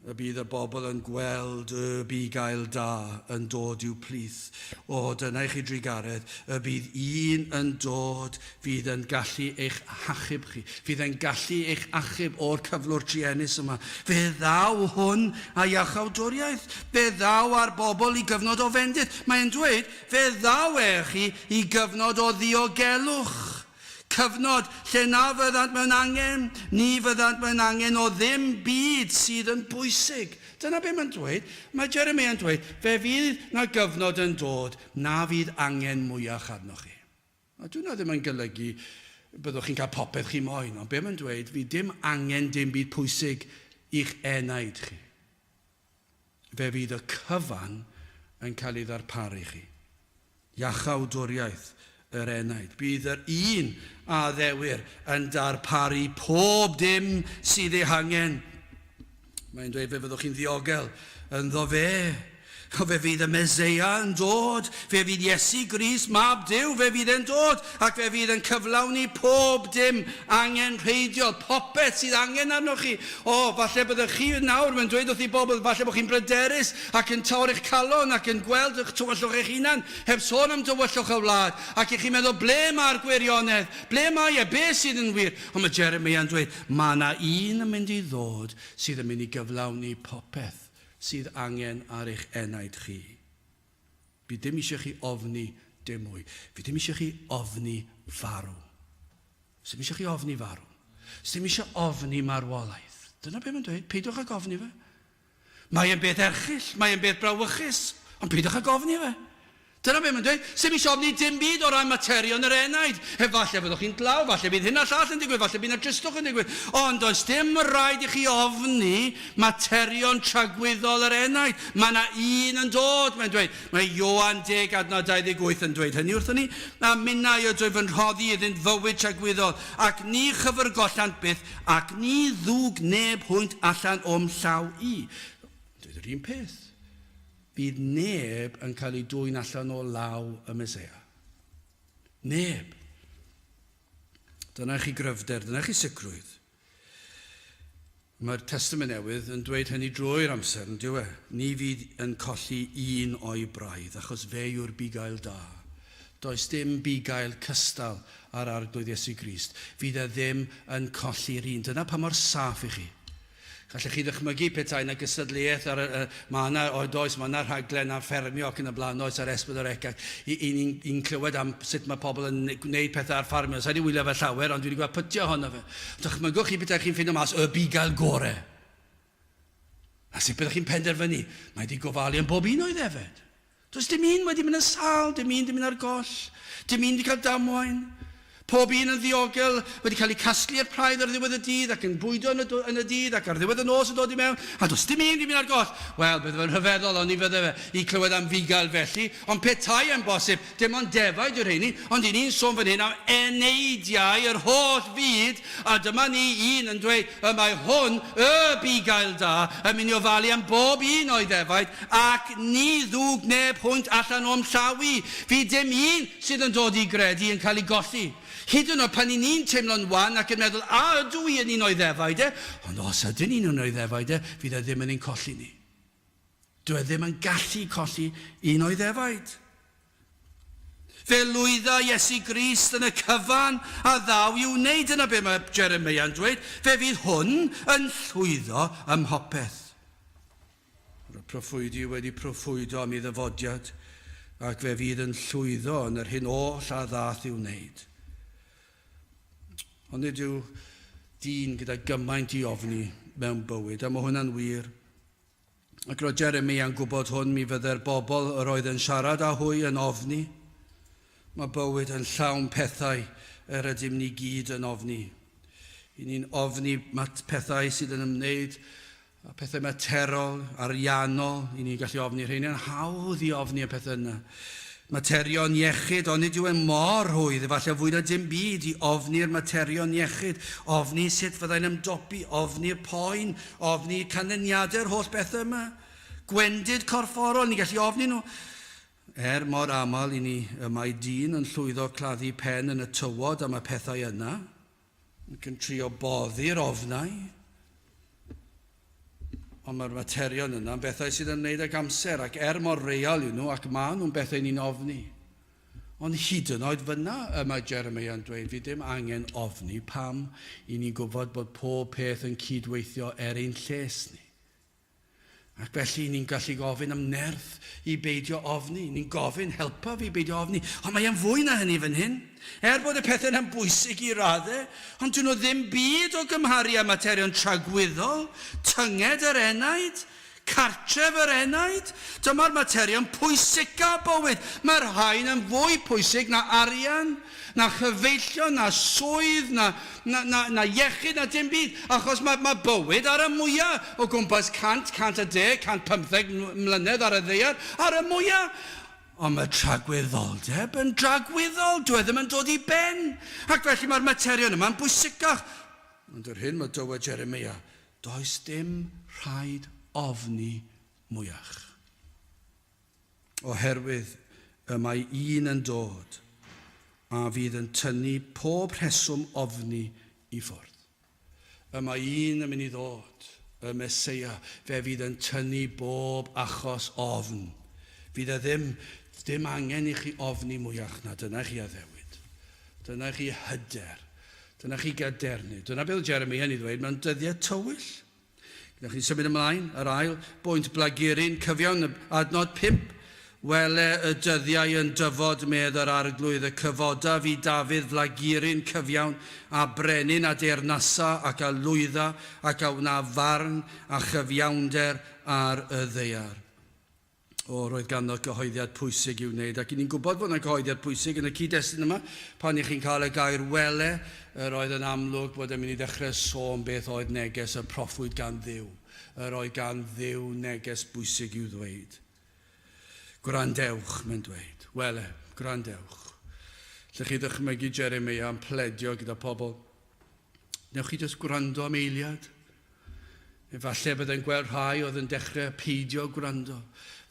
Y bydd y bobl yn gweld y bugail da yn dod i'w plith. O, dyna i chi drugaredd, y bydd un yn dod fydd yn gallu eich hachub chi, fydd yn gallu eich achub o'r cyflwr truenus yma. Fe ddaw hwn â iachawdwriaeth, fe ddaw â'r bobl i gyfnod o fendith. Mae'n dweud, fe ddaw e chi i gyfnod o ddiogelwch. Cyfnod lle na fyddant mewn angen, ni fyddant mewn angen o ddim byd sydd yn bwysig. Dyna be mae'n dweud. Mae Jeremia yn dweud, fe fydd 'na gyfnod yn dod na fydd angen mwyach arnoch chi. A dyw hwnna ddim yn golygu byddwch chi'n cael popeth chi moyn, ond be mae'n dweud, fydd dim angen dim byd pwysig i'ch enaid chi. Fe fydd y cyfan yn cael ei ddarparu i chi. Iachawdwriaeth yr enaid. Bydd yr un a addewir yn darparu pob dim sydd ei hangen. Mae'n dweud fe fyddwch chi'n ddiogel ynddo fe. O, fe fydd y Meseia yn dod, fe fydd Iesu Grist, Mab Duw, fe fydd e'n dod, ac fe fydd yn cyflawni pob dim angenrheidiol, popeth sydd angen arnoch chi. O, falle byddwch chi nawr, mae'n dweud wrth i bobl, falle bod chi'n bryderus ac yn torri'ch calon ac yn gweld eich tywyllwch eich hunan, heb sôn am dywyllwch y wlad, ac i chi'n meddwl, ble mae'r gwirionedd? Ble mae e? Be sydd yn wir? Ond mae Jeremeia'n dweud, mae yna un yn mynd i ddod sydd yn mynd i gyflawni popeth sydd angen ar eich enaid chi. Fi ddim eisiau chi ofni dim mwy. Fi ddim eisiau chi ofni farw. Sdim eisiau chi ofni farw. Sdim eisiau ofni marwolaeth. Dyna beth mae'n dweud, peidiwch ag ofni fe. Mae e'n beth erchyll, mae e'n beth brawychus, ond peidiwch ag ofni fe. Dyna be mae'n dweud. Sdim eisiau ofni dim byd o ran materion yr enaid. Efallai fyddwch chi'n dlawd, falle bydd hyn a llall yn digwydd, falle bydd 'na dristwch yn digwydd. Ond does dim rhaid i chi ofni materion tragwyddol yr enaid. Mae 'na un yn dod, mae'n dweud. Mae Ioan 10 adnod 28 yn dweud hynny wrthon ni. A minnau ydwyf yn rhoddi iddynt fywyd tragwyddol, ac ni chyfrgollant byth, ac ni ddwg neb hwynt allan o'm llaw i. Dweud yr un peth. Fydd neb yn cael ei dwyn allan o law y Meseia. Neb. Dyna chi gryfder, dyna chi sicrwydd. Mae'r Testament Newydd yn dweud hynny drwy'r amser, yn dyw e? Ni fydd yn colli un o'i braidd, achos fe yw'r bugail da. Does dim bugail cystal â'r Arglwydd Iesu Grist. Fydd e ddim yn colli'r un. Dyna pa mor saff i chi. Gallech chi ddychmygu petai 'na gystadleuaeth ar y, y, mae yna, oed oes, mae yna rhaglen ar ffermio ac yn y blaen oes ar S4C ac i, i ni'n i clywed am sut mae pobl yn gwneud pethau ar ffarmio. Sa i wedi wylio fe llawer, ond dwi wedi gweld pytiau ohono fe. Dychmygwch chi petai chi'n ffindo mas y bugail gore. A sut byddwch chi'n penderfynu? Mae wedi gofalu am bob un o'i ddefed. Does dim un wedi mynd yn sâl, dim un 'di mynd ar goll, dim un 'di cael damwain. Pob un yn ddiogel, wedi cael eu casglu i'r praidd ar ddiwedd y dydd ac yn bwydo yn y, yn y dydd ac ar ddiwedd y nos yn dod i mewn, a does dim un 'di mynd ar goll. Wel, bydde fe'n rhyfeddol, oni fydde fe, i clywed am fugail felly, ond petai e'n bosib, dim ond defaid yw'r rheini, ond 'y ni'n sôn fan hyn am eneidiau yr holl fyd, a dyma ni un yn dweud, Y mae hwn, y bugail da, yn mynd i ofalu am bob un o'i ddefaid, ac ni ddwg neb hwynt allan o'm llaw i. Fydd dim un sydd yn dod i gredu yn cael ei golli. Hyd yn oed pan 'y ni'n teimlo'n wan ac yn meddwl, 'A ydw i yn un o'i ddefaid e? Ond os ydyn ni'n un o'i ddefaid e, fydd e ddim yn ein colli ni. Dyw e ddim yn gallu colli un o'i ddefaid. Fe lwydda Iesu Grist yn y cyfan a ddaw i'w wneud. Dyna be mae Jeremeia'n dweud. Fe fydd hwn yn llwyddo ym mhopeth. Mae'r proffwydi wedi proffwydo am ei ddyfodiad, ac fe fydd yn llwyddo yn yr hyn oll a ddath i'w wneud. Ond nid yw dyn gyda gymaint i ofni mewn bywyd, a mae hwnna'n wir. Ac roedd Jeremia yn gwybod hwn, mi fydde'r bobl yr oedd yn siarad â hwy yn ofni. Mae bywyd yn llawn pethau yr ydym ni gyd yn ofni. I ni'n ofni pethau sydd yn ymwneud â pethau materol, ariannol, i ni'n gallu ofni rheiny, yn hawdd i ofni y pethau yna. Materion iechyd, ond nid yw e mor rhwydd, efallai fwy na dim byd, i ofni'r materion iechyd, ofni sut fyddai'n ymdopi, ofni'r poen, ofni canlyniadau'r holl bethau yma. Gwendid corfforol, ni'n gallu ofni nhw. Er mor aml i ni y mae dyn yn llwyddo claddu pen yn y tywod am y pethau yna, ac yn trio boddi'r ofnau. Ond mae'r materion yna yn bethau sydd yn ymwneud ag amser, ac er mor real yw nhw, ac maen nhw'n bethau ni'n ofni. Ond hyd yn oed fyna, y mae Jeremiah yn dweud, fi dim angen ofni, pam i ni'n gwybod bod pob peth yn cydweithio er ein lles ni. Ac felly ni'n gallu gofyn am nerth i beidio ofni. Ni'n gofyn, helpa fi beidio ofni. Ond mae e'n fwy na hynny fan hyn. Er bod y pethau yna'n bwysig i raddau, ond dyn nhw ddim byd o gymharu â materion tragwyddol, tynged yr enaid, cartref yr enaid. Dyma'r materion pwysica bywyd. Mae'r rhain yn fwy pwysig na arian, na chyfeillion, na swydd, na, na, na, na iechyd, na dim byd, achos mae, mae bywyd ar y mwyaf o gwmpas 100, 110, 115 mlynedd ar y ddaear, ar y mwyaf. Ond mae tragwyddoldeb yn dragwyddol, dyw e ddim yn dod i ben. Ac felly mae'r materion yma'n bwysicach. Ond yr hyn mae dywed Jeremia, does dim rhaid ofni mwyach. Oherwydd y mae un yn dod a fydd yn tynnu pob rheswm ofni i ffwrdd. Y mae un yn mynd i ddod, y Meseia, fe fydd yn tynnu bob achos ofn. Fydd e ddim, dim angen i chi ofni mwyach na dyna i chi addewid. Dyna i chi hyder. Dyna chi gadernid. Dyna beth oedd Jeremia yn ei ddweud mewn dyddiau tywyll. Gyda chi'n symud ymlaen, yr ail bwynt, blaguryn cyfiawn, adnod 5. Wele y dyddiau yn dyfod, medd yr Arglwydd, y cyfodaf i Dafydd flaguryn cyfiawn, a brenin a deyrnasa ac a lwydda ac a wna farn a chyfiawnder ar y ddaear. O, roedd ganddo gyhoeddiad pwysig i'w wneud, ac i ni'n gwybod fod yna gyhoeddiad pwysig yn y cyd-destun yma. Pan i chi'n cael y gair wele, yr oedd yn amlwg bod e'n mynd i ddechrau sôn beth oedd neges y proffwyd gan Dduw. Yr oedd gan Dduw neges bwysig i'w ddweud. Gwrandewch, mae'n dweud. Wele, gwrandewch. Lle chi ddychmygu Jeremia yn pledio gyda pobl. Newch chi jyst gwrando am eiliad? Efallai byddai'n gweld rhai oedd yn dechrau peidio gwrando.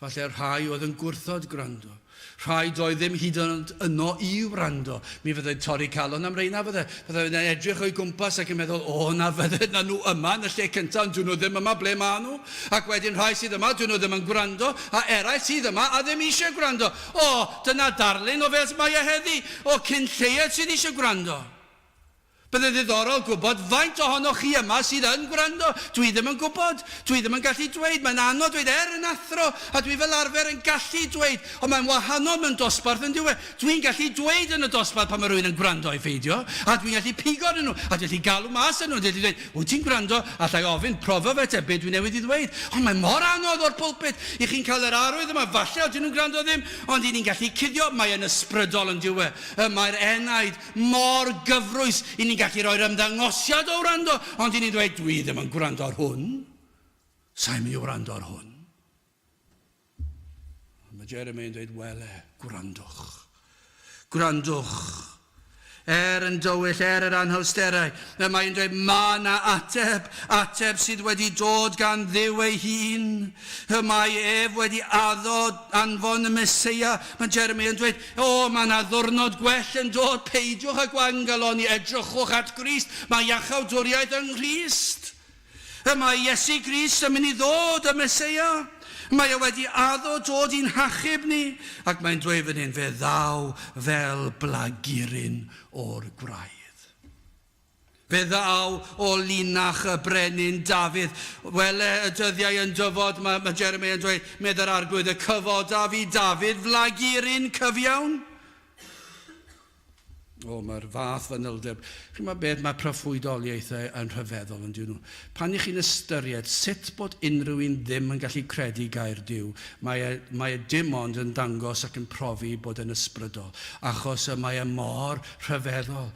Falle rhai oedd yn gwrthod gwrando. Rhai doedd ddim hyd yn oed yno i wrando. Mi fyddai'n torri calon am reina fydde. Byddai'n edrych o'i gwmpas ac yn meddwl, o, na fydde na nhw yma yn y lle cyntaf, ond dyn nhw ddim yma, ble maen nhw? Ac wedyn rhai sydd yma, dyn nhw ddim yn gwrando, a eraill sydd yma a ddim eisiau gwrando. O, dyna darlun o fel mae e heddi, o cyn lleied sydd eisiau gwrando. Byddai'n ddiddorol gwybod faint ohonoch chi yma sydd yn gwrando. Dwi ddim yn gwybod. Dwi ddim yn gallu dweud. Mae'n anodd dweud, er yn athro, a dwi fel arfer yn gallu dweud, ond mae'n wahanol mewn dosbarth yn dyw e? Dwi'n gallu dweud yn y dosbarth pan mae rhywun yn gwrando ai pheidio, a dwi'n gallu pigo arnyn nhw, a dwi'n gallu galw mas arnyn nhw, dwi'n gallu dweud, wyt ti'n gwrando? Alla i ofyn, profa fe te, be dwi newydd i ddweud. Ond mae mor anodd o'r pulpit i chi'n cael yr arwydd yma, falle odyn nhw'n gwrando ddim, ond i ni'n gallu cuddio, mae e'n ysbrydol yn dyw e? Y mae'r enaid Mor gyfrwys i ni'n gallu rhoi'r ymddangosiad o wrando, ond i ni'n dweud, dwi ddim yn gwrando ar hwn. Sa i'n mynd i wrando ar hwn. Mae Jeremy yn dweud, wele, gwrandwch. Gwrandwch. Er yn dywyll, er yr anhawsterau, y mae'n dweud, mae yna ateb, ateb sydd wedi dod gan Dduw ei hun. Y mae ef wedi addo anfon y Meseia. Mae Jeremy yn dweud, O, mae 'na ddwrnod gwell yn dod, peidiwch â gwangalonni, edrychwch at Grist, mae iachawdwriaeth yng Nghrist. Y mae Iesu Grist yn mynd i ddod, y Meseia. Mae e wedi addo dod i'n hachub ni, ac mae'n dweud fan hyn, fe ddaw fel blaguryn o'r gwraidd. Fe ddaw o linach y brenin Dafydd. Wele y dyddiau yn dyfod, mae, mae Jeremiah yn dweud, medd yr arglwydd, y cyfodaf i Dafydd flaguryn cyfiawn. O, mae'r fath fanyldeb. Chi'n gwybod beth, mae proffwydoliaethau yn rhyfeddol yn dyn nhw. Pan ych chi'n ystyried sut bod unrhyw un ddim yn gallu credu gair Duw, mae e, mae e dim ond yn dangos ac yn profi bod e'n ysbrydol, achos y mae e mor rhyfeddol.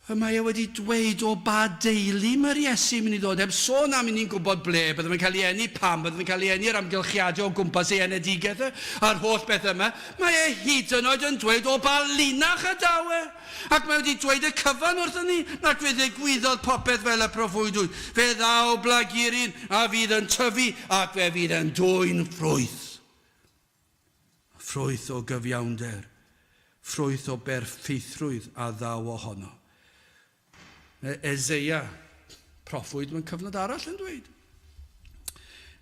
Y mae e wedi dweud o ba deulu mae'r Iesu yn mynd i ddod, heb sôn am i ni'n gwybod ble bydde fe'n cael ei eni, pam bydde fe'n cael ei eni, yr amgylchiadau o gwmpas ei enedigaeth e, a'r holl bethau yma. Mae e hyd yn oed yn dweud o ba linach y daw e. Ac mae wedi dweud y cyfan wrthon ni, ac fe ddigwyddodd popeth fel y proffwydwyd. Fe ddaw blaguryn a fydd yn tyfu, ac fe fydd yn dwyn ffrwyth. Ffrwyth o gyfiawnder, ffrwyth o berffeithrwydd a ddaw ohono. Mae Eseia, proffwyd mewn cyfnod arall yn dweud.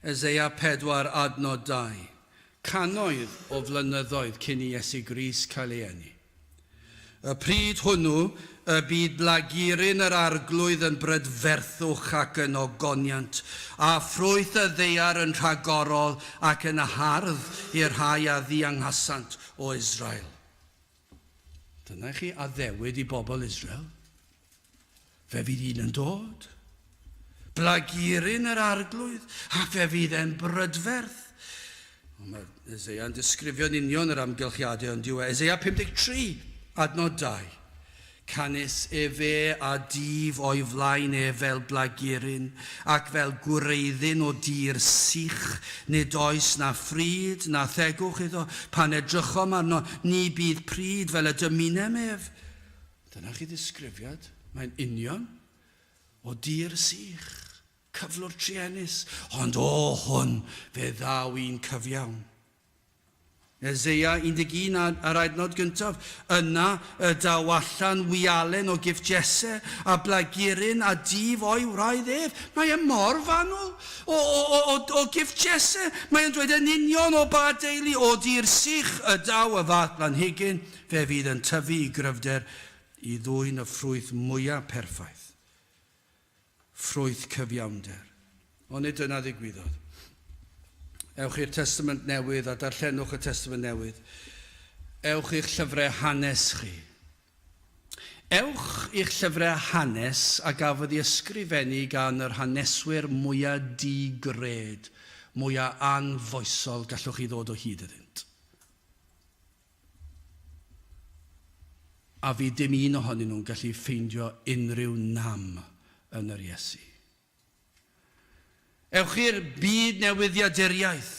Eseia 4 adnod 2. Cannoedd o flynyddoedd cyn i Iesu Grist cael ei eni. Y pryd hwnnw y bydd blaguryn yr Arglwydd yn brydferthwch ac yn ogoniant, a ffrwyth y ddaear yn rhagorol ac yn hardd i'r rhai a ddianghasant o Israel. Dyna i chi addewid i bobl Israel. Fe fydd un yn dod. Blaguryn yr Arglwydd, a fe fydd e'n brydferth. Mae Eseia yn disgrifio'n union yr amgylchiadau ond yw e. Eseia 53, adnod 2. Canys efe a dyf o'i flaen ef fel blaguryn, ac fel gwreiddyn o dir sych, nid oes na phryd na thegwch iddo, pan edrychom arno, ni bydd pryd fel y dymunem ef. Dyna chi ddisgrifiad, mae'n union, o dir sych, cyflwr truenus, ond o hwn fe ddaw un cyfiawn. Eseia 11 a'r adnod gyntaf. Yna y daw allan wialen o gyff Jesse, a blaguryn a dif o'i wraidd ef. Mae e mor fanwl. O, o, o, o, o gyff Jesse. Mae e'n dweud yn union o ba deulu, o dir sych y daw y fath blanhigyn, fe fydd yn tyfu i gryfder i ddwyn y ffrwyth mwyaf perffaith. Ffrwyth cyfiawnder. Ond nid dyna ddigwyddodd. Ewch i'r Testament Newydd a darllenwch y Testament Newydd. Ewch i'ch llyfrau hanes chi. Ewch i'ch llyfrau hanes a gafodd ei ysgrifennu gan yr haneswyr mwyaf di-gred, mwyaf anfoesol gallwch chi ddod o hyd iddynt. A fydd dim un ohonyn nhw'n gallu ffeindio unrhyw nam yn yr Iesu. Ewch i'r byd newyddiaduriaeth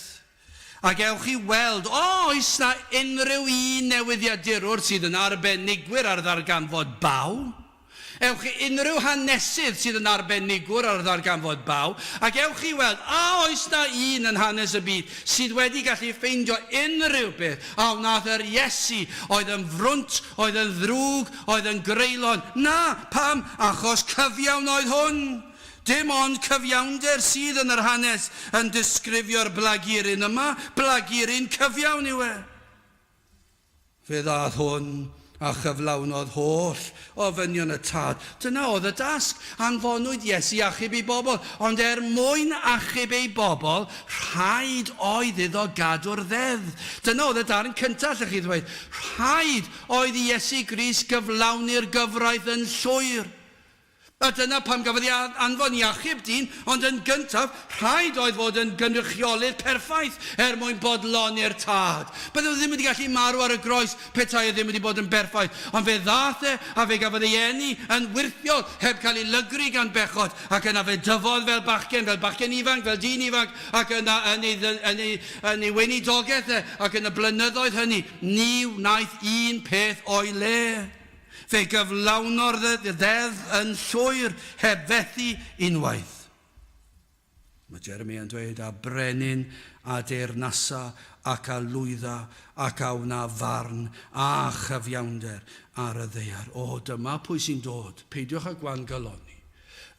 ac ewch i weld, o, oes 'na unrhyw un newyddiadurwr sydd yn arbenigwyr ar ddarganfod baw? Ewch i unrhyw hanesydd sydd yn arbenigwr ar ddarganfod baw, ac ewch i weld a oes 'na un yn hanes y byd sydd wedi gallu ffeindio unrhyw beth a wnaeth yr Iesu oedd yn frwnt, oedd yn ddrwg, oedd yn greulon. Na! Pam? Achos cyfiawn oedd hwn! Dim ond cyfiawnder sydd yn yr hanes yn disgrifio'r blaguryn yma, blaguryn cyfiawn yw e. Fe ddaeth hwn a chyflawnodd holl ofynion y Tad. Dyna oedd y dasg. Anfonwyd Iesu i achub ei bobl, ond er mwyn achub ei bobl, rhaid oedd iddo gadw'r ddeddf. Dyna oedd y darn cyntaf, allech chi ddweud. Rhaid oedd i Iesu Grist gyflawni'r gyfraith yn llwyr. A dyna pam gafodd ei anfon i achub dyn, ond yn gyntaf, rhaid oedd fod yn gynrychiolydd perffaith er mwyn bodloni'r Tad. Bydde fo ddim wedi gallu marw ar y groes petai e ddim wedi bod yn berffaith. Ond fe ddaeth e, a fe gafodd ei eni yn wyrthiol, heb cael ei lygru gan bechod, ac yna fe dyfodd fel bachgen, fel bachgen ifanc, fel dyn ifanc, ac yna yn ei, yn ei, yn ei weinidogaeth e, ac yn y blynyddoedd hynny, ni wnaeth un peth o'i le. Fe gyflawnodd y ddeddf yn llwyr heb fethu unwaith. Mae Jeremia yn dweud, A brenin a deyrnasa ac a lwydda ac a wna farn a chyfiawnder ar y ddaear. O, dyma pwy sy'n dod. Peidiwch â gwan-galonni.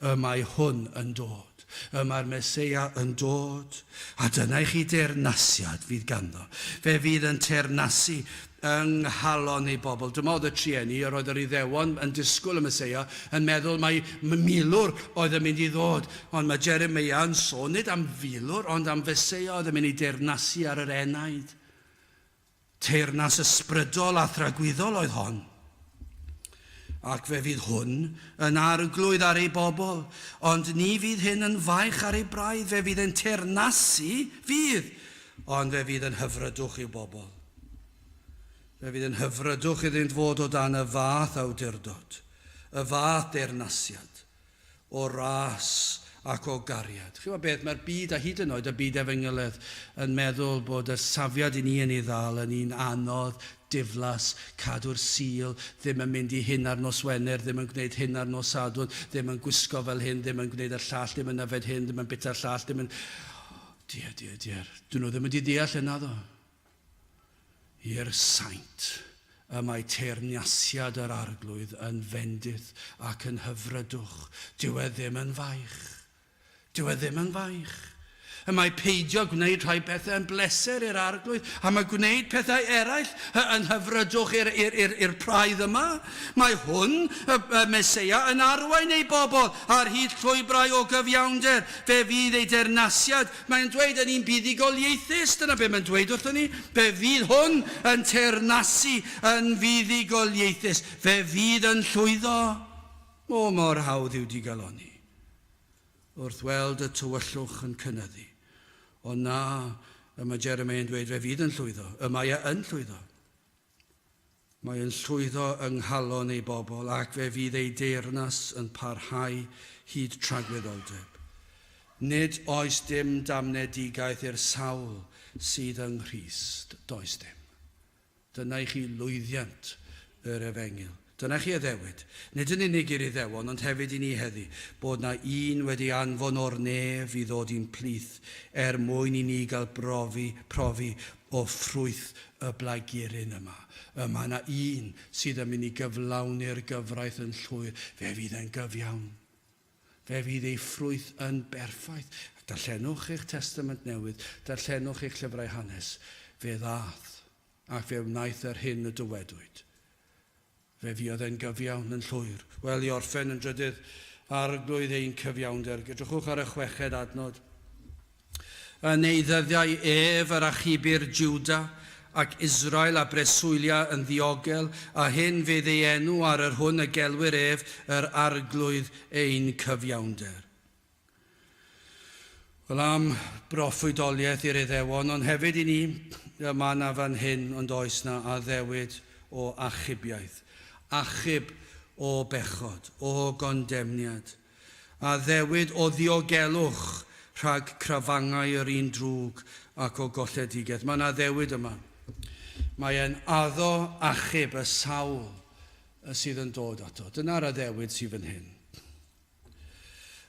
Y mae hwn yn dod. Y mae'r Meseia yn dod. A dyna i chi deyrnasiad fydd ganddo. Fe fydd yn teyrnasu yng nghalon ei bobl. Dyma oedd y trueni, yr oedd yr Iddewon yn disgwyl y Meseia, yn meddwl mai milwr oedd yn mynd i ddod. Ond mae Jeremeia yn sôn nid am filwr, ond am Feseia oedd yn mynd i deyrnasu ar yr enaid. Teyrnas ysbrydol a thragwyddol oedd hon. Ac fe fydd hwn yn arglwydd ar ei bobl, ond ni fydd hyn yn faich ar ei braidd, fe fydd yn teyrnasu, fydd, ond fe fydd yn hyfrydwch i'w bobl. Fe fydd yn hyfrydwch iddynt fod o dan y fath awdurdod, y fath deyrnasiad, o ras ac o gariad. Chi'n gwybod beth, mae'r byd, a hyd yn oed y byd efengyledd, yn meddwl bod y safiad i ni yn ei ddal yn un anodd, diflas, cadw'r Sul, ddim yn mynd i hyn ar nos Wener, ddim yn gwneud hyn ar nos Sadwrn, ddim yn gwisgo fel hyn, ddim yn gwneud y llall, ddim yn yfed hyn, ddim yn bita'r llall, ddim yn... Diar, diar, diar. Dyn nhw ddim wedi deall hynna, ddo. I'r saint, y mae teyrnasiad yr Arglwydd yn fendith ac yn hyfrydwch. Dyw e ddim yn faich. Dyw e ddim yn faich. Y mae peidio gwneud rhai pethau yn bleser i'r Arglwydd, a mae gwneud pethau eraill yn hyfrydwch i'r praidd yma. Mae hwn, y, y Meseia, yn arwain ei bobl ar hyd llwybrau o gyfiawnder. Fe fydd ei deyrnasiad, mae'n dweud, yn un buddugoliaethus. Dyna be mae'n dweud wrthon ni. Fe fydd hwn yn teyrnasu yn fuddugoliaethus. Fe fydd yn llwyddo. O, mor hawdd yw digalonni wrth weld y tywyllwch yn cynyddu. Ond na, y mae Jeremiah yn dweud, fe fydd yn llwyddo. Y mae e yn llwyddo. Mae yn llwyddo yng nghalon ei bobl ac fe fydd ei deyrnas yn parhau hyd tragwyddoldeb. Nid oes dim damnedigaeth i'r sawl sydd yng Nghrist, does dim. Dyna i chi lwyddiant yr efengyl. Dyna chi addewid, nid yn unig i'r Iddewon, ond hefyd i ni heddi, bod 'na un wedi anfon o'r nef i ddod i'n plith, er mwyn i ni gael brofi, profi o ffrwyth y blaguryn yma. Y mae 'na un sydd yn mynd i gyflawni'r gyfraith yn llwyr. Fe fydd e'n gyfiawn. Fe fydd ei ffrwyth yn berffaith. Ac darllenwch eich Testament Newydd, darllenwch eich llyfrau hanes. Fe ddaeth, ac fe wnaeth yr hyn y dywedwyd. Fe fuodd e'n gyfiawn yn llwyr. Wel, i orffen yn drydydd, Arglwydd ein cyfiawnder. Edrychwch ar y chweched adnod. Yn ei ddyddiau ef yr achubir Juda ac Israel a breswylia yn ddiogel, a hyn fydd ei enw ar yr hwn y gelwir ef, yr Arglwydd ein cyfiawnder. Wel, am broffwydoliaeth i'r Iddewon, ond hefyd i ni, y mae 'na fan hyn, ond oes 'na addewid o achubiaeth. Achub o bechod, o gondemniad. Addewid o ddiogelwch rhag crafangau yr un drwg ac o golledigaeth. Mae 'na addewid yma. Mae e'n addo achub y sawl y sydd yn dod ato. Dyna'r addewid sydd fan hyn.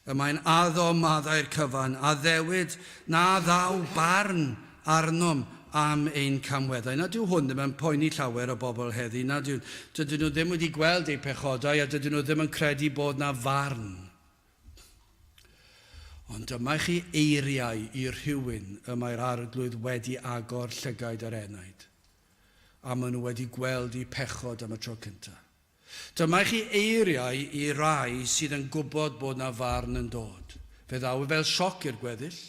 Y mae'n addo maddau'r cyfan, addewid na ddaw barn arnom am ein camweddau. Nad yw hwn ddim yn poeni llawer o bobl heddi, nad yw, dydyn nhw ddim wedi gweld eu pechodau a dydyn nhw ddim yn credu bod na farn. Ond dyma i chi eiriau i rhywun y mae'r Arglwydd wedi agor llygaid yr enaid, a maen nhw wedi gweld eu pechod am y tro cyntaf. Dyma i chi eiriau i rai sydd yn gwybod bod 'na farn yn dod. Fe ddaw e fel sioc i'r gweddill.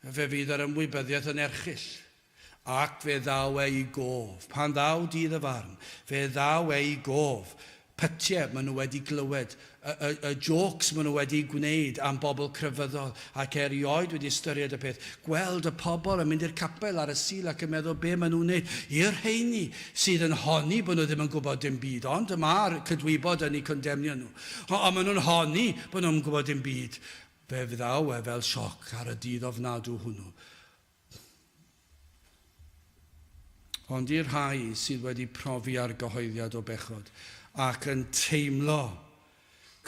Fe fydd yr ymwybyddiaeth yn erchyll. Ac fe ddaw e i gof. Pan ddaw dydd y farn, fe ddaw e i gof. Pytiau maen nhw wedi glywed, y, y, y jôcs maen nhw wedi gwneud am bobl crefyddol ac erioed wedi ystyried y peth. Gweld y pobl yn mynd i'r capel ar y Sul ac yn meddwl be maen nhw'n wneud. I'r rheini sydd yn honni bod nhw ddim yn gwybod dim byd, ond y mae'r cydwybod yn eu condemnio nhw. Ond maen nhw'n honni bod nhw'n gwybod dim byd. Fe ddaw e fel sioc ar y dydd ofnadw hwnnw. Ond i'r rhai sydd wedi profi argyhoeddiad o bechod ac yn teimlo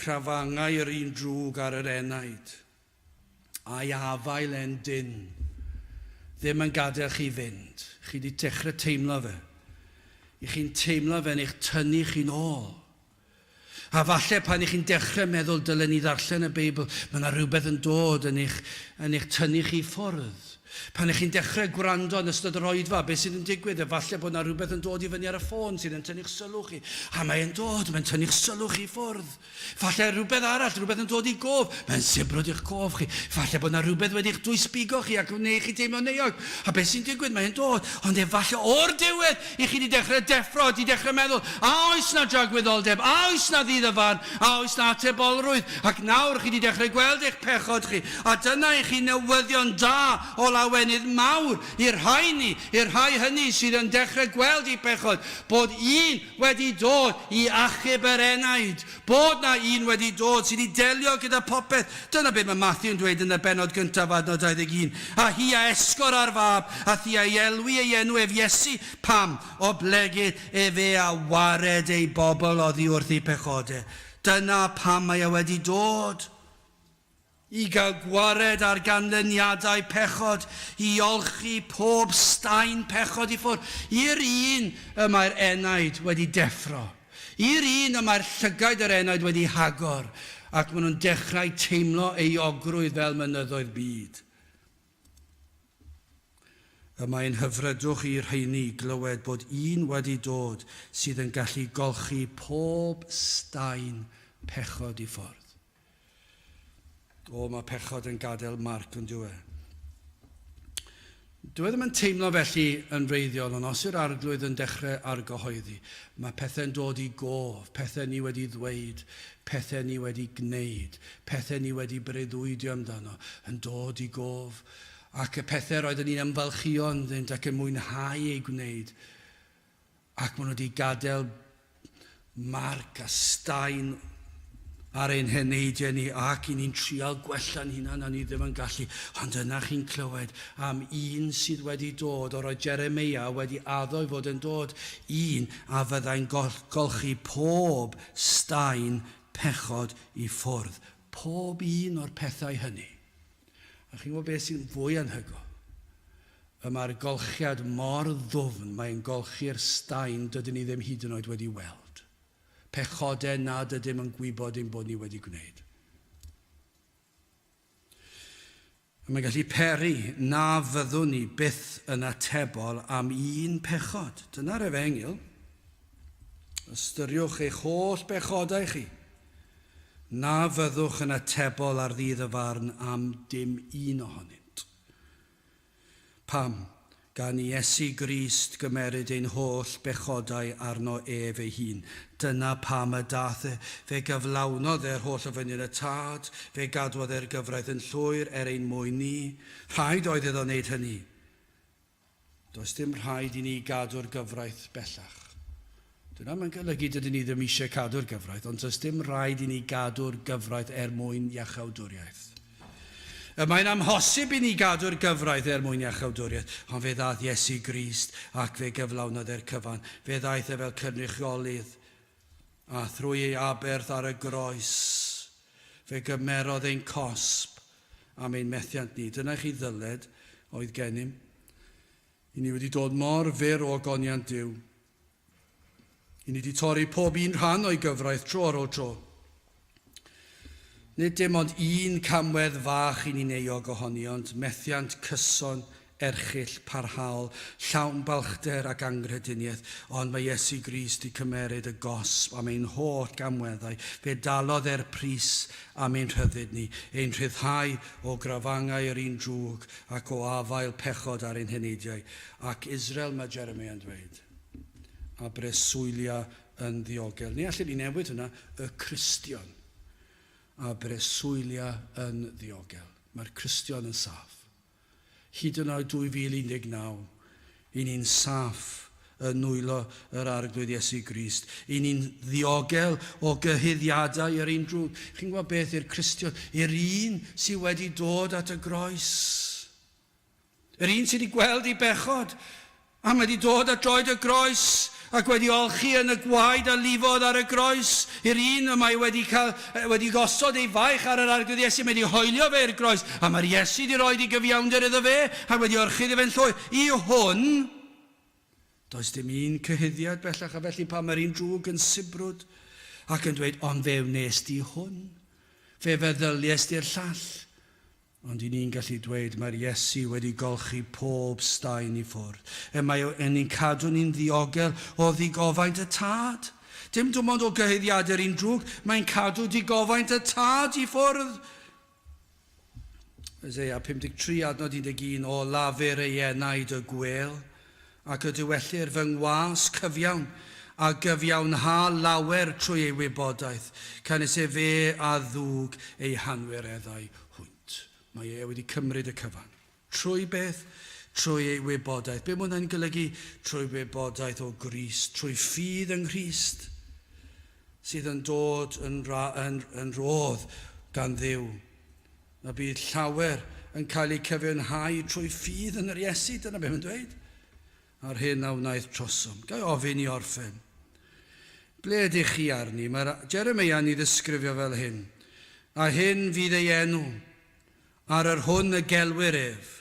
crafangau yr un drwg ar yr enaid, a'i afael e'n dynn, ddim yn gadael chi fynd, chi wedi dechrau teimlo fe. I chi'n teimlo fe'n eich tynnu chi'n ôl. A falle pan 'ych chi'n dechrau meddwl dylen ni ddarllen y Beibl, mae yna rhywbeth yn dod yn eich, yn eich tynnu chi ffwrdd. Pan 'ych chi'n dechrau gwrando yn ystod yr oedfa, beth sydd yn digwydd? Efallai bod yna rhywbeth yn dod i fyny ar y ffôn sydd yn tynnu'ch sylw chi. A mae'n dod, mae'n tynnu'ch sylw chi ffwrdd. Falle rhywbeth arall, rhywbeth yn dod i gof. Mae'n sibrwd i'ch cof chi. Falle bod 'na rhywbeth wedi'ch dwysbigo chi ac yn gwneud chi teimlo'n euog. A beth sy'n digwydd? Mae'n dod. Ond efallai o'r diwedd, i chi 'di dechrau deffro, 'di dechrau meddwl, a oes 'na dragwyddoldeb? A oes 'na ddydd y farn? A oes 'na atebolrwydd? Ac nawr chi 'di dechrau gweld eich pechod chi. A dyna i chi newyddion da o lawenydd mawr i'r rhai ni, i'r rhai hynny sydd yn dechrau gweld eu pechod, bod un wedi dod i achub yr enaid, bod 'na un wedi dod sydd i delio gyda popeth. Dyna beth mae Matthew'n dweud yn y bennod gyntaf, adnod 21. A hi a esgor ar fab, a thi a'i elwi ei enw ef Iesu, pam? Oblegid efe a wared ei bobl oddi wrth eu pechodau. Dyna pam mae e wedi dod. I gael gwared ar ganlyniadau pechod, i olchi pob staen pechod i ffwrdd, i'r un y mae'r enaid wedi deffro, i'r un y mae'r llygaid yr enaid wedi hagor, ac maen nhw'n dechrau teimlo euogrwydd fel mynyddoedd byd. Y mae'n hyfrydwch i'r rheini glywed bod un wedi dod sydd yn gallu golchi pob staen pechod i ffwrdd. O, mae pechod yn gadael marc yn dyw e. Dyw e ddim yn teimlo felly yn wreiddiol, ond os yw'r Arglwydd yn dechrau argyhoeddi, mae pethau'n dod i gof, pethau ni wedi ddweud, pethau ni wedi gwneud, pethau ni wedi breuddwydio amdano, yn dod i gof, ac y pethau roedden ni'n ymfalchïo ynddynt ac yn mwynhau eu gwneud, ac maen nhw wedi gadael marc a staen. ar ein heneidiau ni ac i ni'n trial gwella'n hunan a ni ddim yn gallu. Ond yna chi'n clywed am un sydd wedi dod, o'r oedd Jeremeia wedi addo i fod yn dod, un a fyddai'n golchi pob staen pechod i ffwrdd. Pob un o'r pethau hynny. A chi'n gwybod beth sy'n fwy anhygoel? Y mae'r golchiad mor ddwfn, mae'n golchi'r staen dydyn ni ddim hyd yn oed wedi weld. Pechodau nad ydym yn gwybod ein bod ni wedi gwneud. A mae'n gallu peri na fyddwn ni byth yn atebol am un pechod. Dyna'r efengyl. Ystyriwch eich holl bechodau chi. Na fyddwch yn atebol ar ddydd y farn am dim un ohonynt. Pam? Gan i Iesu Grist gymeryd ein holl bechodau arno ef ei hun. Dyna pam y daeth e. Fe gyflawnodd e'r holl ofynion y Tad, fe gadwodd e'r gyfraith yn llwyr er ein mwyn ni. Rhaid oedd iddo wneud hynny. Does dim rhaid i ni gadw'r gyfraith bellach. Dyna mae'n golygu dydyn ni ddim eisiau cadw'r gyfraith, ond does dim rhaid i ni gadw'r gyfraith er mwyn iachawdwriaeth. Y mae'n amhosib i ni gadw'r gyfraith er mwyn iachawdwriaeth, ond fe ddaeth Iesu Grist ac fe gyflawnodd e'r cyfan. Fe ddaeth e fel cynrychiolydd, a thrwy ei aberth ar y groes, fe gymerodd ein cosb am ein methiant ni. Dyna chi ddyled oedd gennym. I ni wedi dod mor fyr o ogoniant Duw. I ni wedi torri pob un rhan o'i gyfraith tro ar ôl tro. Nid dim ond un camwedd fach i ni'n euog ohoni, ond methiant cyson erchyll, parhaol, llawn balchder ac anghrediniaeth, ond mae Iesu Grist 'di cymeryd y gosb am ein holl gamweddau, fe dalodd e'r pris am ein rhyddid ni, ein rhyddhau o grafangau yr un drwg ac o afael pechod ar ein heneidiau. Ac Israel, mae Jeremia yn dweud, a breswylia yn ddiogel. Ni allen ni newid hwnna, y Cristion a breswylia yn ddiogel. Mae'r Cristion yn saff. Hyd yn oed 2019, i ni'n saff yn nwylo yr Arglwydd Iesu Grist. I ni'n ddiogel o gyhuddiadau yr un drwg. Chi'n gwybod beth i'r Cristion? I'r un sydd wedi dod at y groes. Yr un sydd wedi gweld ei bechod, a mae wedi dod at droed y groes, ac wedi olchi yn y gwaed a lifodd ar y groes, i'r un y mae wedi, cael, wedi gosod ei faich ar yr Arglwydd Iesu, mae wedi hoelio fe i'r groes, a mae'r Iesu wedi rhoi ei gyfiawnder iddo fe, a wedi orchudd i fe'n llwyr. I hwn, does dim un cyhuddiad bellach, a felly pan mae'r un drwg yn sibrwd ac yn dweud, ond fe wnes di hwn, fe feddylies di'r llall, Ond i ni'n gallu dweud, mae'r Iesu wedi golchi pob staen i ffwrdd. E mae e'n ni'n cadw ni'n ddiogel o ddigofaint y Tad. Dim dim ond o gyhuddiadau'r un drwg, mae'n cadw digofaint y Tad i ffwrdd. Isaiah 53 adnod 11, O lafur ei enaid y gwêl, ac y diwellir fy ngwas cyfiawn, a gyfiawnha lawer trwy ei wybodaeth, canys efe a ddwg eu hanwireddau hwynt. Mae e wedi cymryd y cyfan. Trwy beth? Trwy ei wybodaeth. Be mae hwnna'n golygu? Trwy wybodaeth o Grist, trwy ffydd yng Nghrist, sydd yn dod yn, ra, yn, yn rhodd gan Dduw. A bydd llawer yn cael eu cyfiawnhau trwy ffydd yn yr Iesu, dyna beth mae'n dweud. A'r hyn a wnaeth trosom. Ga i ofyn i orffen? Ble ydych chi arni? Mae'r Jeremeia'n ei ddisgrifio fel hyn. A hyn fydd ei enw, ar yr hwn y gelwir ef,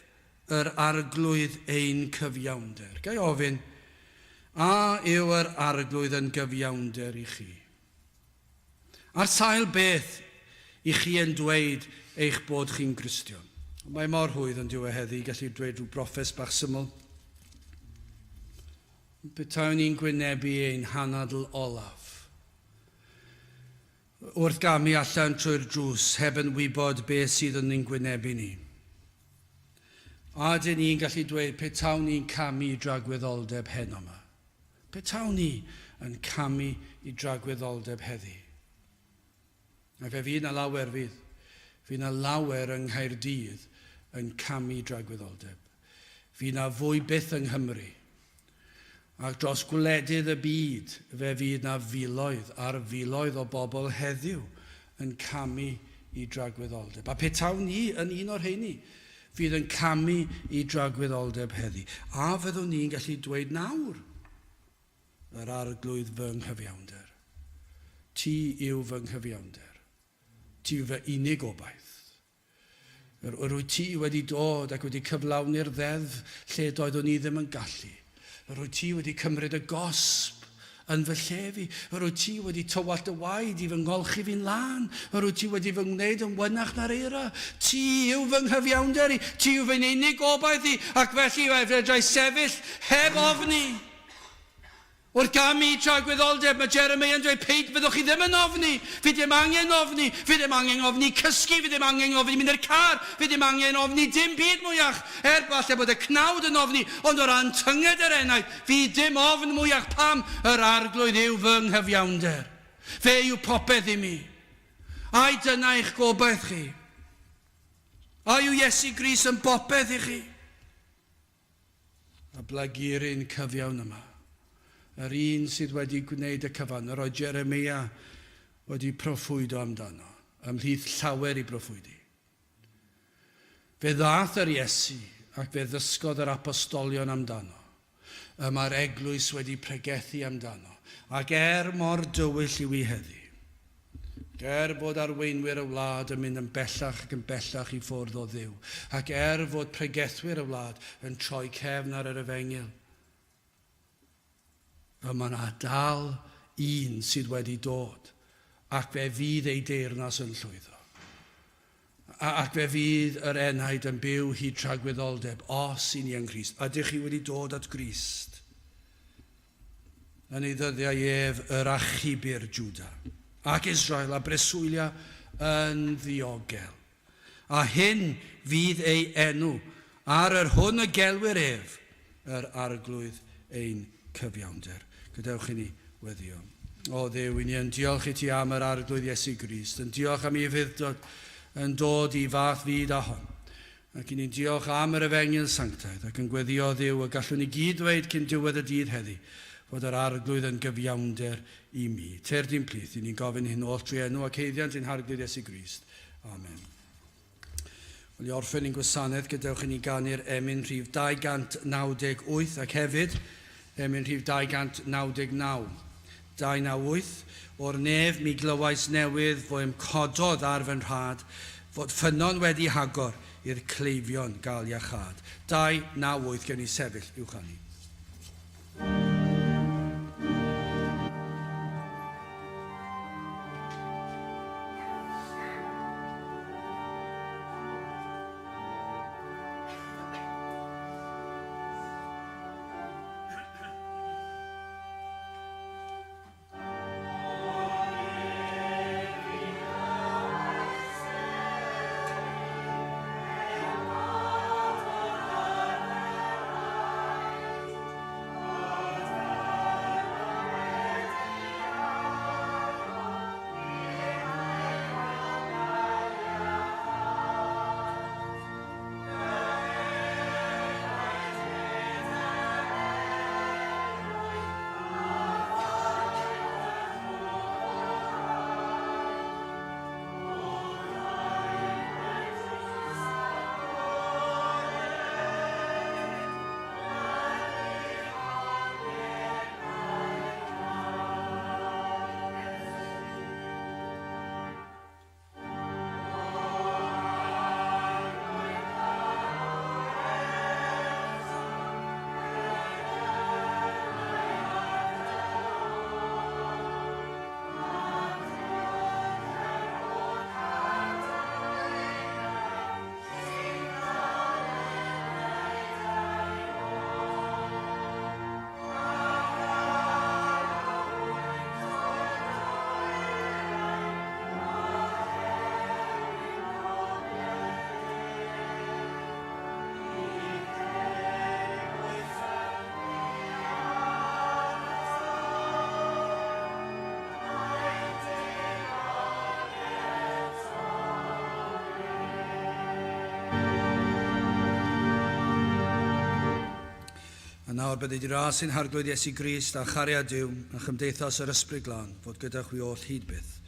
yr Arglwydd ein cyfiawnder. Ga i ofyn, a yw yr Arglwydd yn gyfiawnder i chi? Ar sail beth i chi yn dweud eich bod chi'n Gristion? Mae mor rhwydd yn dyw e heddi gallu dweud rhyw broffes bach syml. Petawn ni'n gwynebu ein hanadl olaf. Wrth gamu allan trwy'r drws heb yn wybod beth sydd yn ein gwynebu ni. A ydyn ni'n gallu dweud petawn ni'n camu i dragwyddoldeb heno yma? Petawn ni yn camu i dragwyddoldeb heddi. A fe fydd 'na lawer fydd. Fydd 'na lawer yng Nghaerdydd yn camu i dragwyddoldeb. Fydd 'na fwy byth yng Nghymru. Ac dros gwledydd y byd fe fydd 'na filoedd ar filoedd o bobl heddiw yn camu i dragwyddoldeb. A petawn ni yn un o'r rheini fydd yn camu i dragwyddoldeb heddi, a fyddwn ni'n gallu dweud nawr, Yr Arglwydd fy nghyfiawnder. Ti yw fy nghyfiawnder. Ti yw fy unig obaith. Yr, yr wyt ti wedi dod ac wedi cyflawni'r ddeddf lle doeddwn i ddim yn gallu. Yr wyt ti wedi cymryd y gosb yn fy lle fi. Yr wyt ti wedi tywallt y waed i fy ngolchi fi'n lân. Yr wyt ti wedi fy ngwneud yn wynach na'r eira. Ti yw fy nghyfiawnder i. Ti yw fy unig obaith i, ac felly fedrai sefyll heb ofni. Wrth gamu i tragwyddoldeb, mae Jeremiah yn dweud, Paid, byddwch chi ddim yn ofni. Fi ddim angen ofni. Fi ddim angen ofni cysgu. Fi ddim angen ofni mynd i'r car. Fi ddim angen ofni dim byd mwyach. Er falle bod y cnawd yn ofni, ond o ran tynged yr enaid, fi dim ofn mwyach. Pam? Yr Arglwydd yw fy nghyfiawnder. Fe yw popeth i mi. Ai dyna eich gobaith chi? A yw Iesu Grist yn bopeth i chi? A blaguryn cyfiawn yma, yr un sydd wedi gwneud y cyfan, yr oedd Jeremia wedi proffwydo amdano, ymhlith llawer i broffwydi. Fe ddaeth yr Iesu ac fe ddysgodd yr apostolion amdano. Y mae'r eglwys wedi pregethu amdano, ac er mor dywyll yw hi heddi, Ac er bod arweinwyr y wlad yn mynd yn bellach ac yn bellach i ffwrdd o Dduw, ac er fod pregethwyr y wlad yn troi cefn ar yr efengyl, y mae 'na dal un sydd wedi dod, ac fe fydd ei deyrnas yn llwyddo. Ac fe fydd yr enaid yn byw hyd tragwyddoldeb, os i ni yng Nghrist. Ydych chi wedi dod at Grist? Yn ei ddyddiau ef yr achubir Jwda ac Israel a breswylia yn ddiogel. A hyn fydd ei enw, ar yr hwn y gelwir ef, yr Arglwydd ein cyfiawnder. Gadewch i ni weddïo. O Dduw, i ni yn diolch i ti am yr Arglwydd Iesu Grist, yn diolch am ei ufudd-dod yn dod i fath fyd a hon. Ac i ni'n diolch am yr Efengyl Sanctaidd, ac yn gweddïo, Dduw, y gallwn ni gyd ddweud cyn diwedd y dydd heddi, fod yr Arglwydd yn gyfiawnder i mi. Tyrd i'n plith, i ni'n gofyn hyn oll trwy enw ac haeddiant ein Harglwydd Iesu Grist. Amen. Wel, i orffen ein gwasanaeth, gadewch i ni ganu'r emyn rhif 298 ac hefyd emyn rhif 299. 298, O'r nef mi glywais newydd fo'm cododd ar fy nrhad, fod ffynnon wedi hagor i'r cleifion gael iachâd. 298, gewn ni sefyll i'w chanu. A nawr bydded i ras ein Harglwydd Iesu Grist a chariad Duw a chymdeithas yr Ysbryd Glân fod gyda chwi oll hyd byth.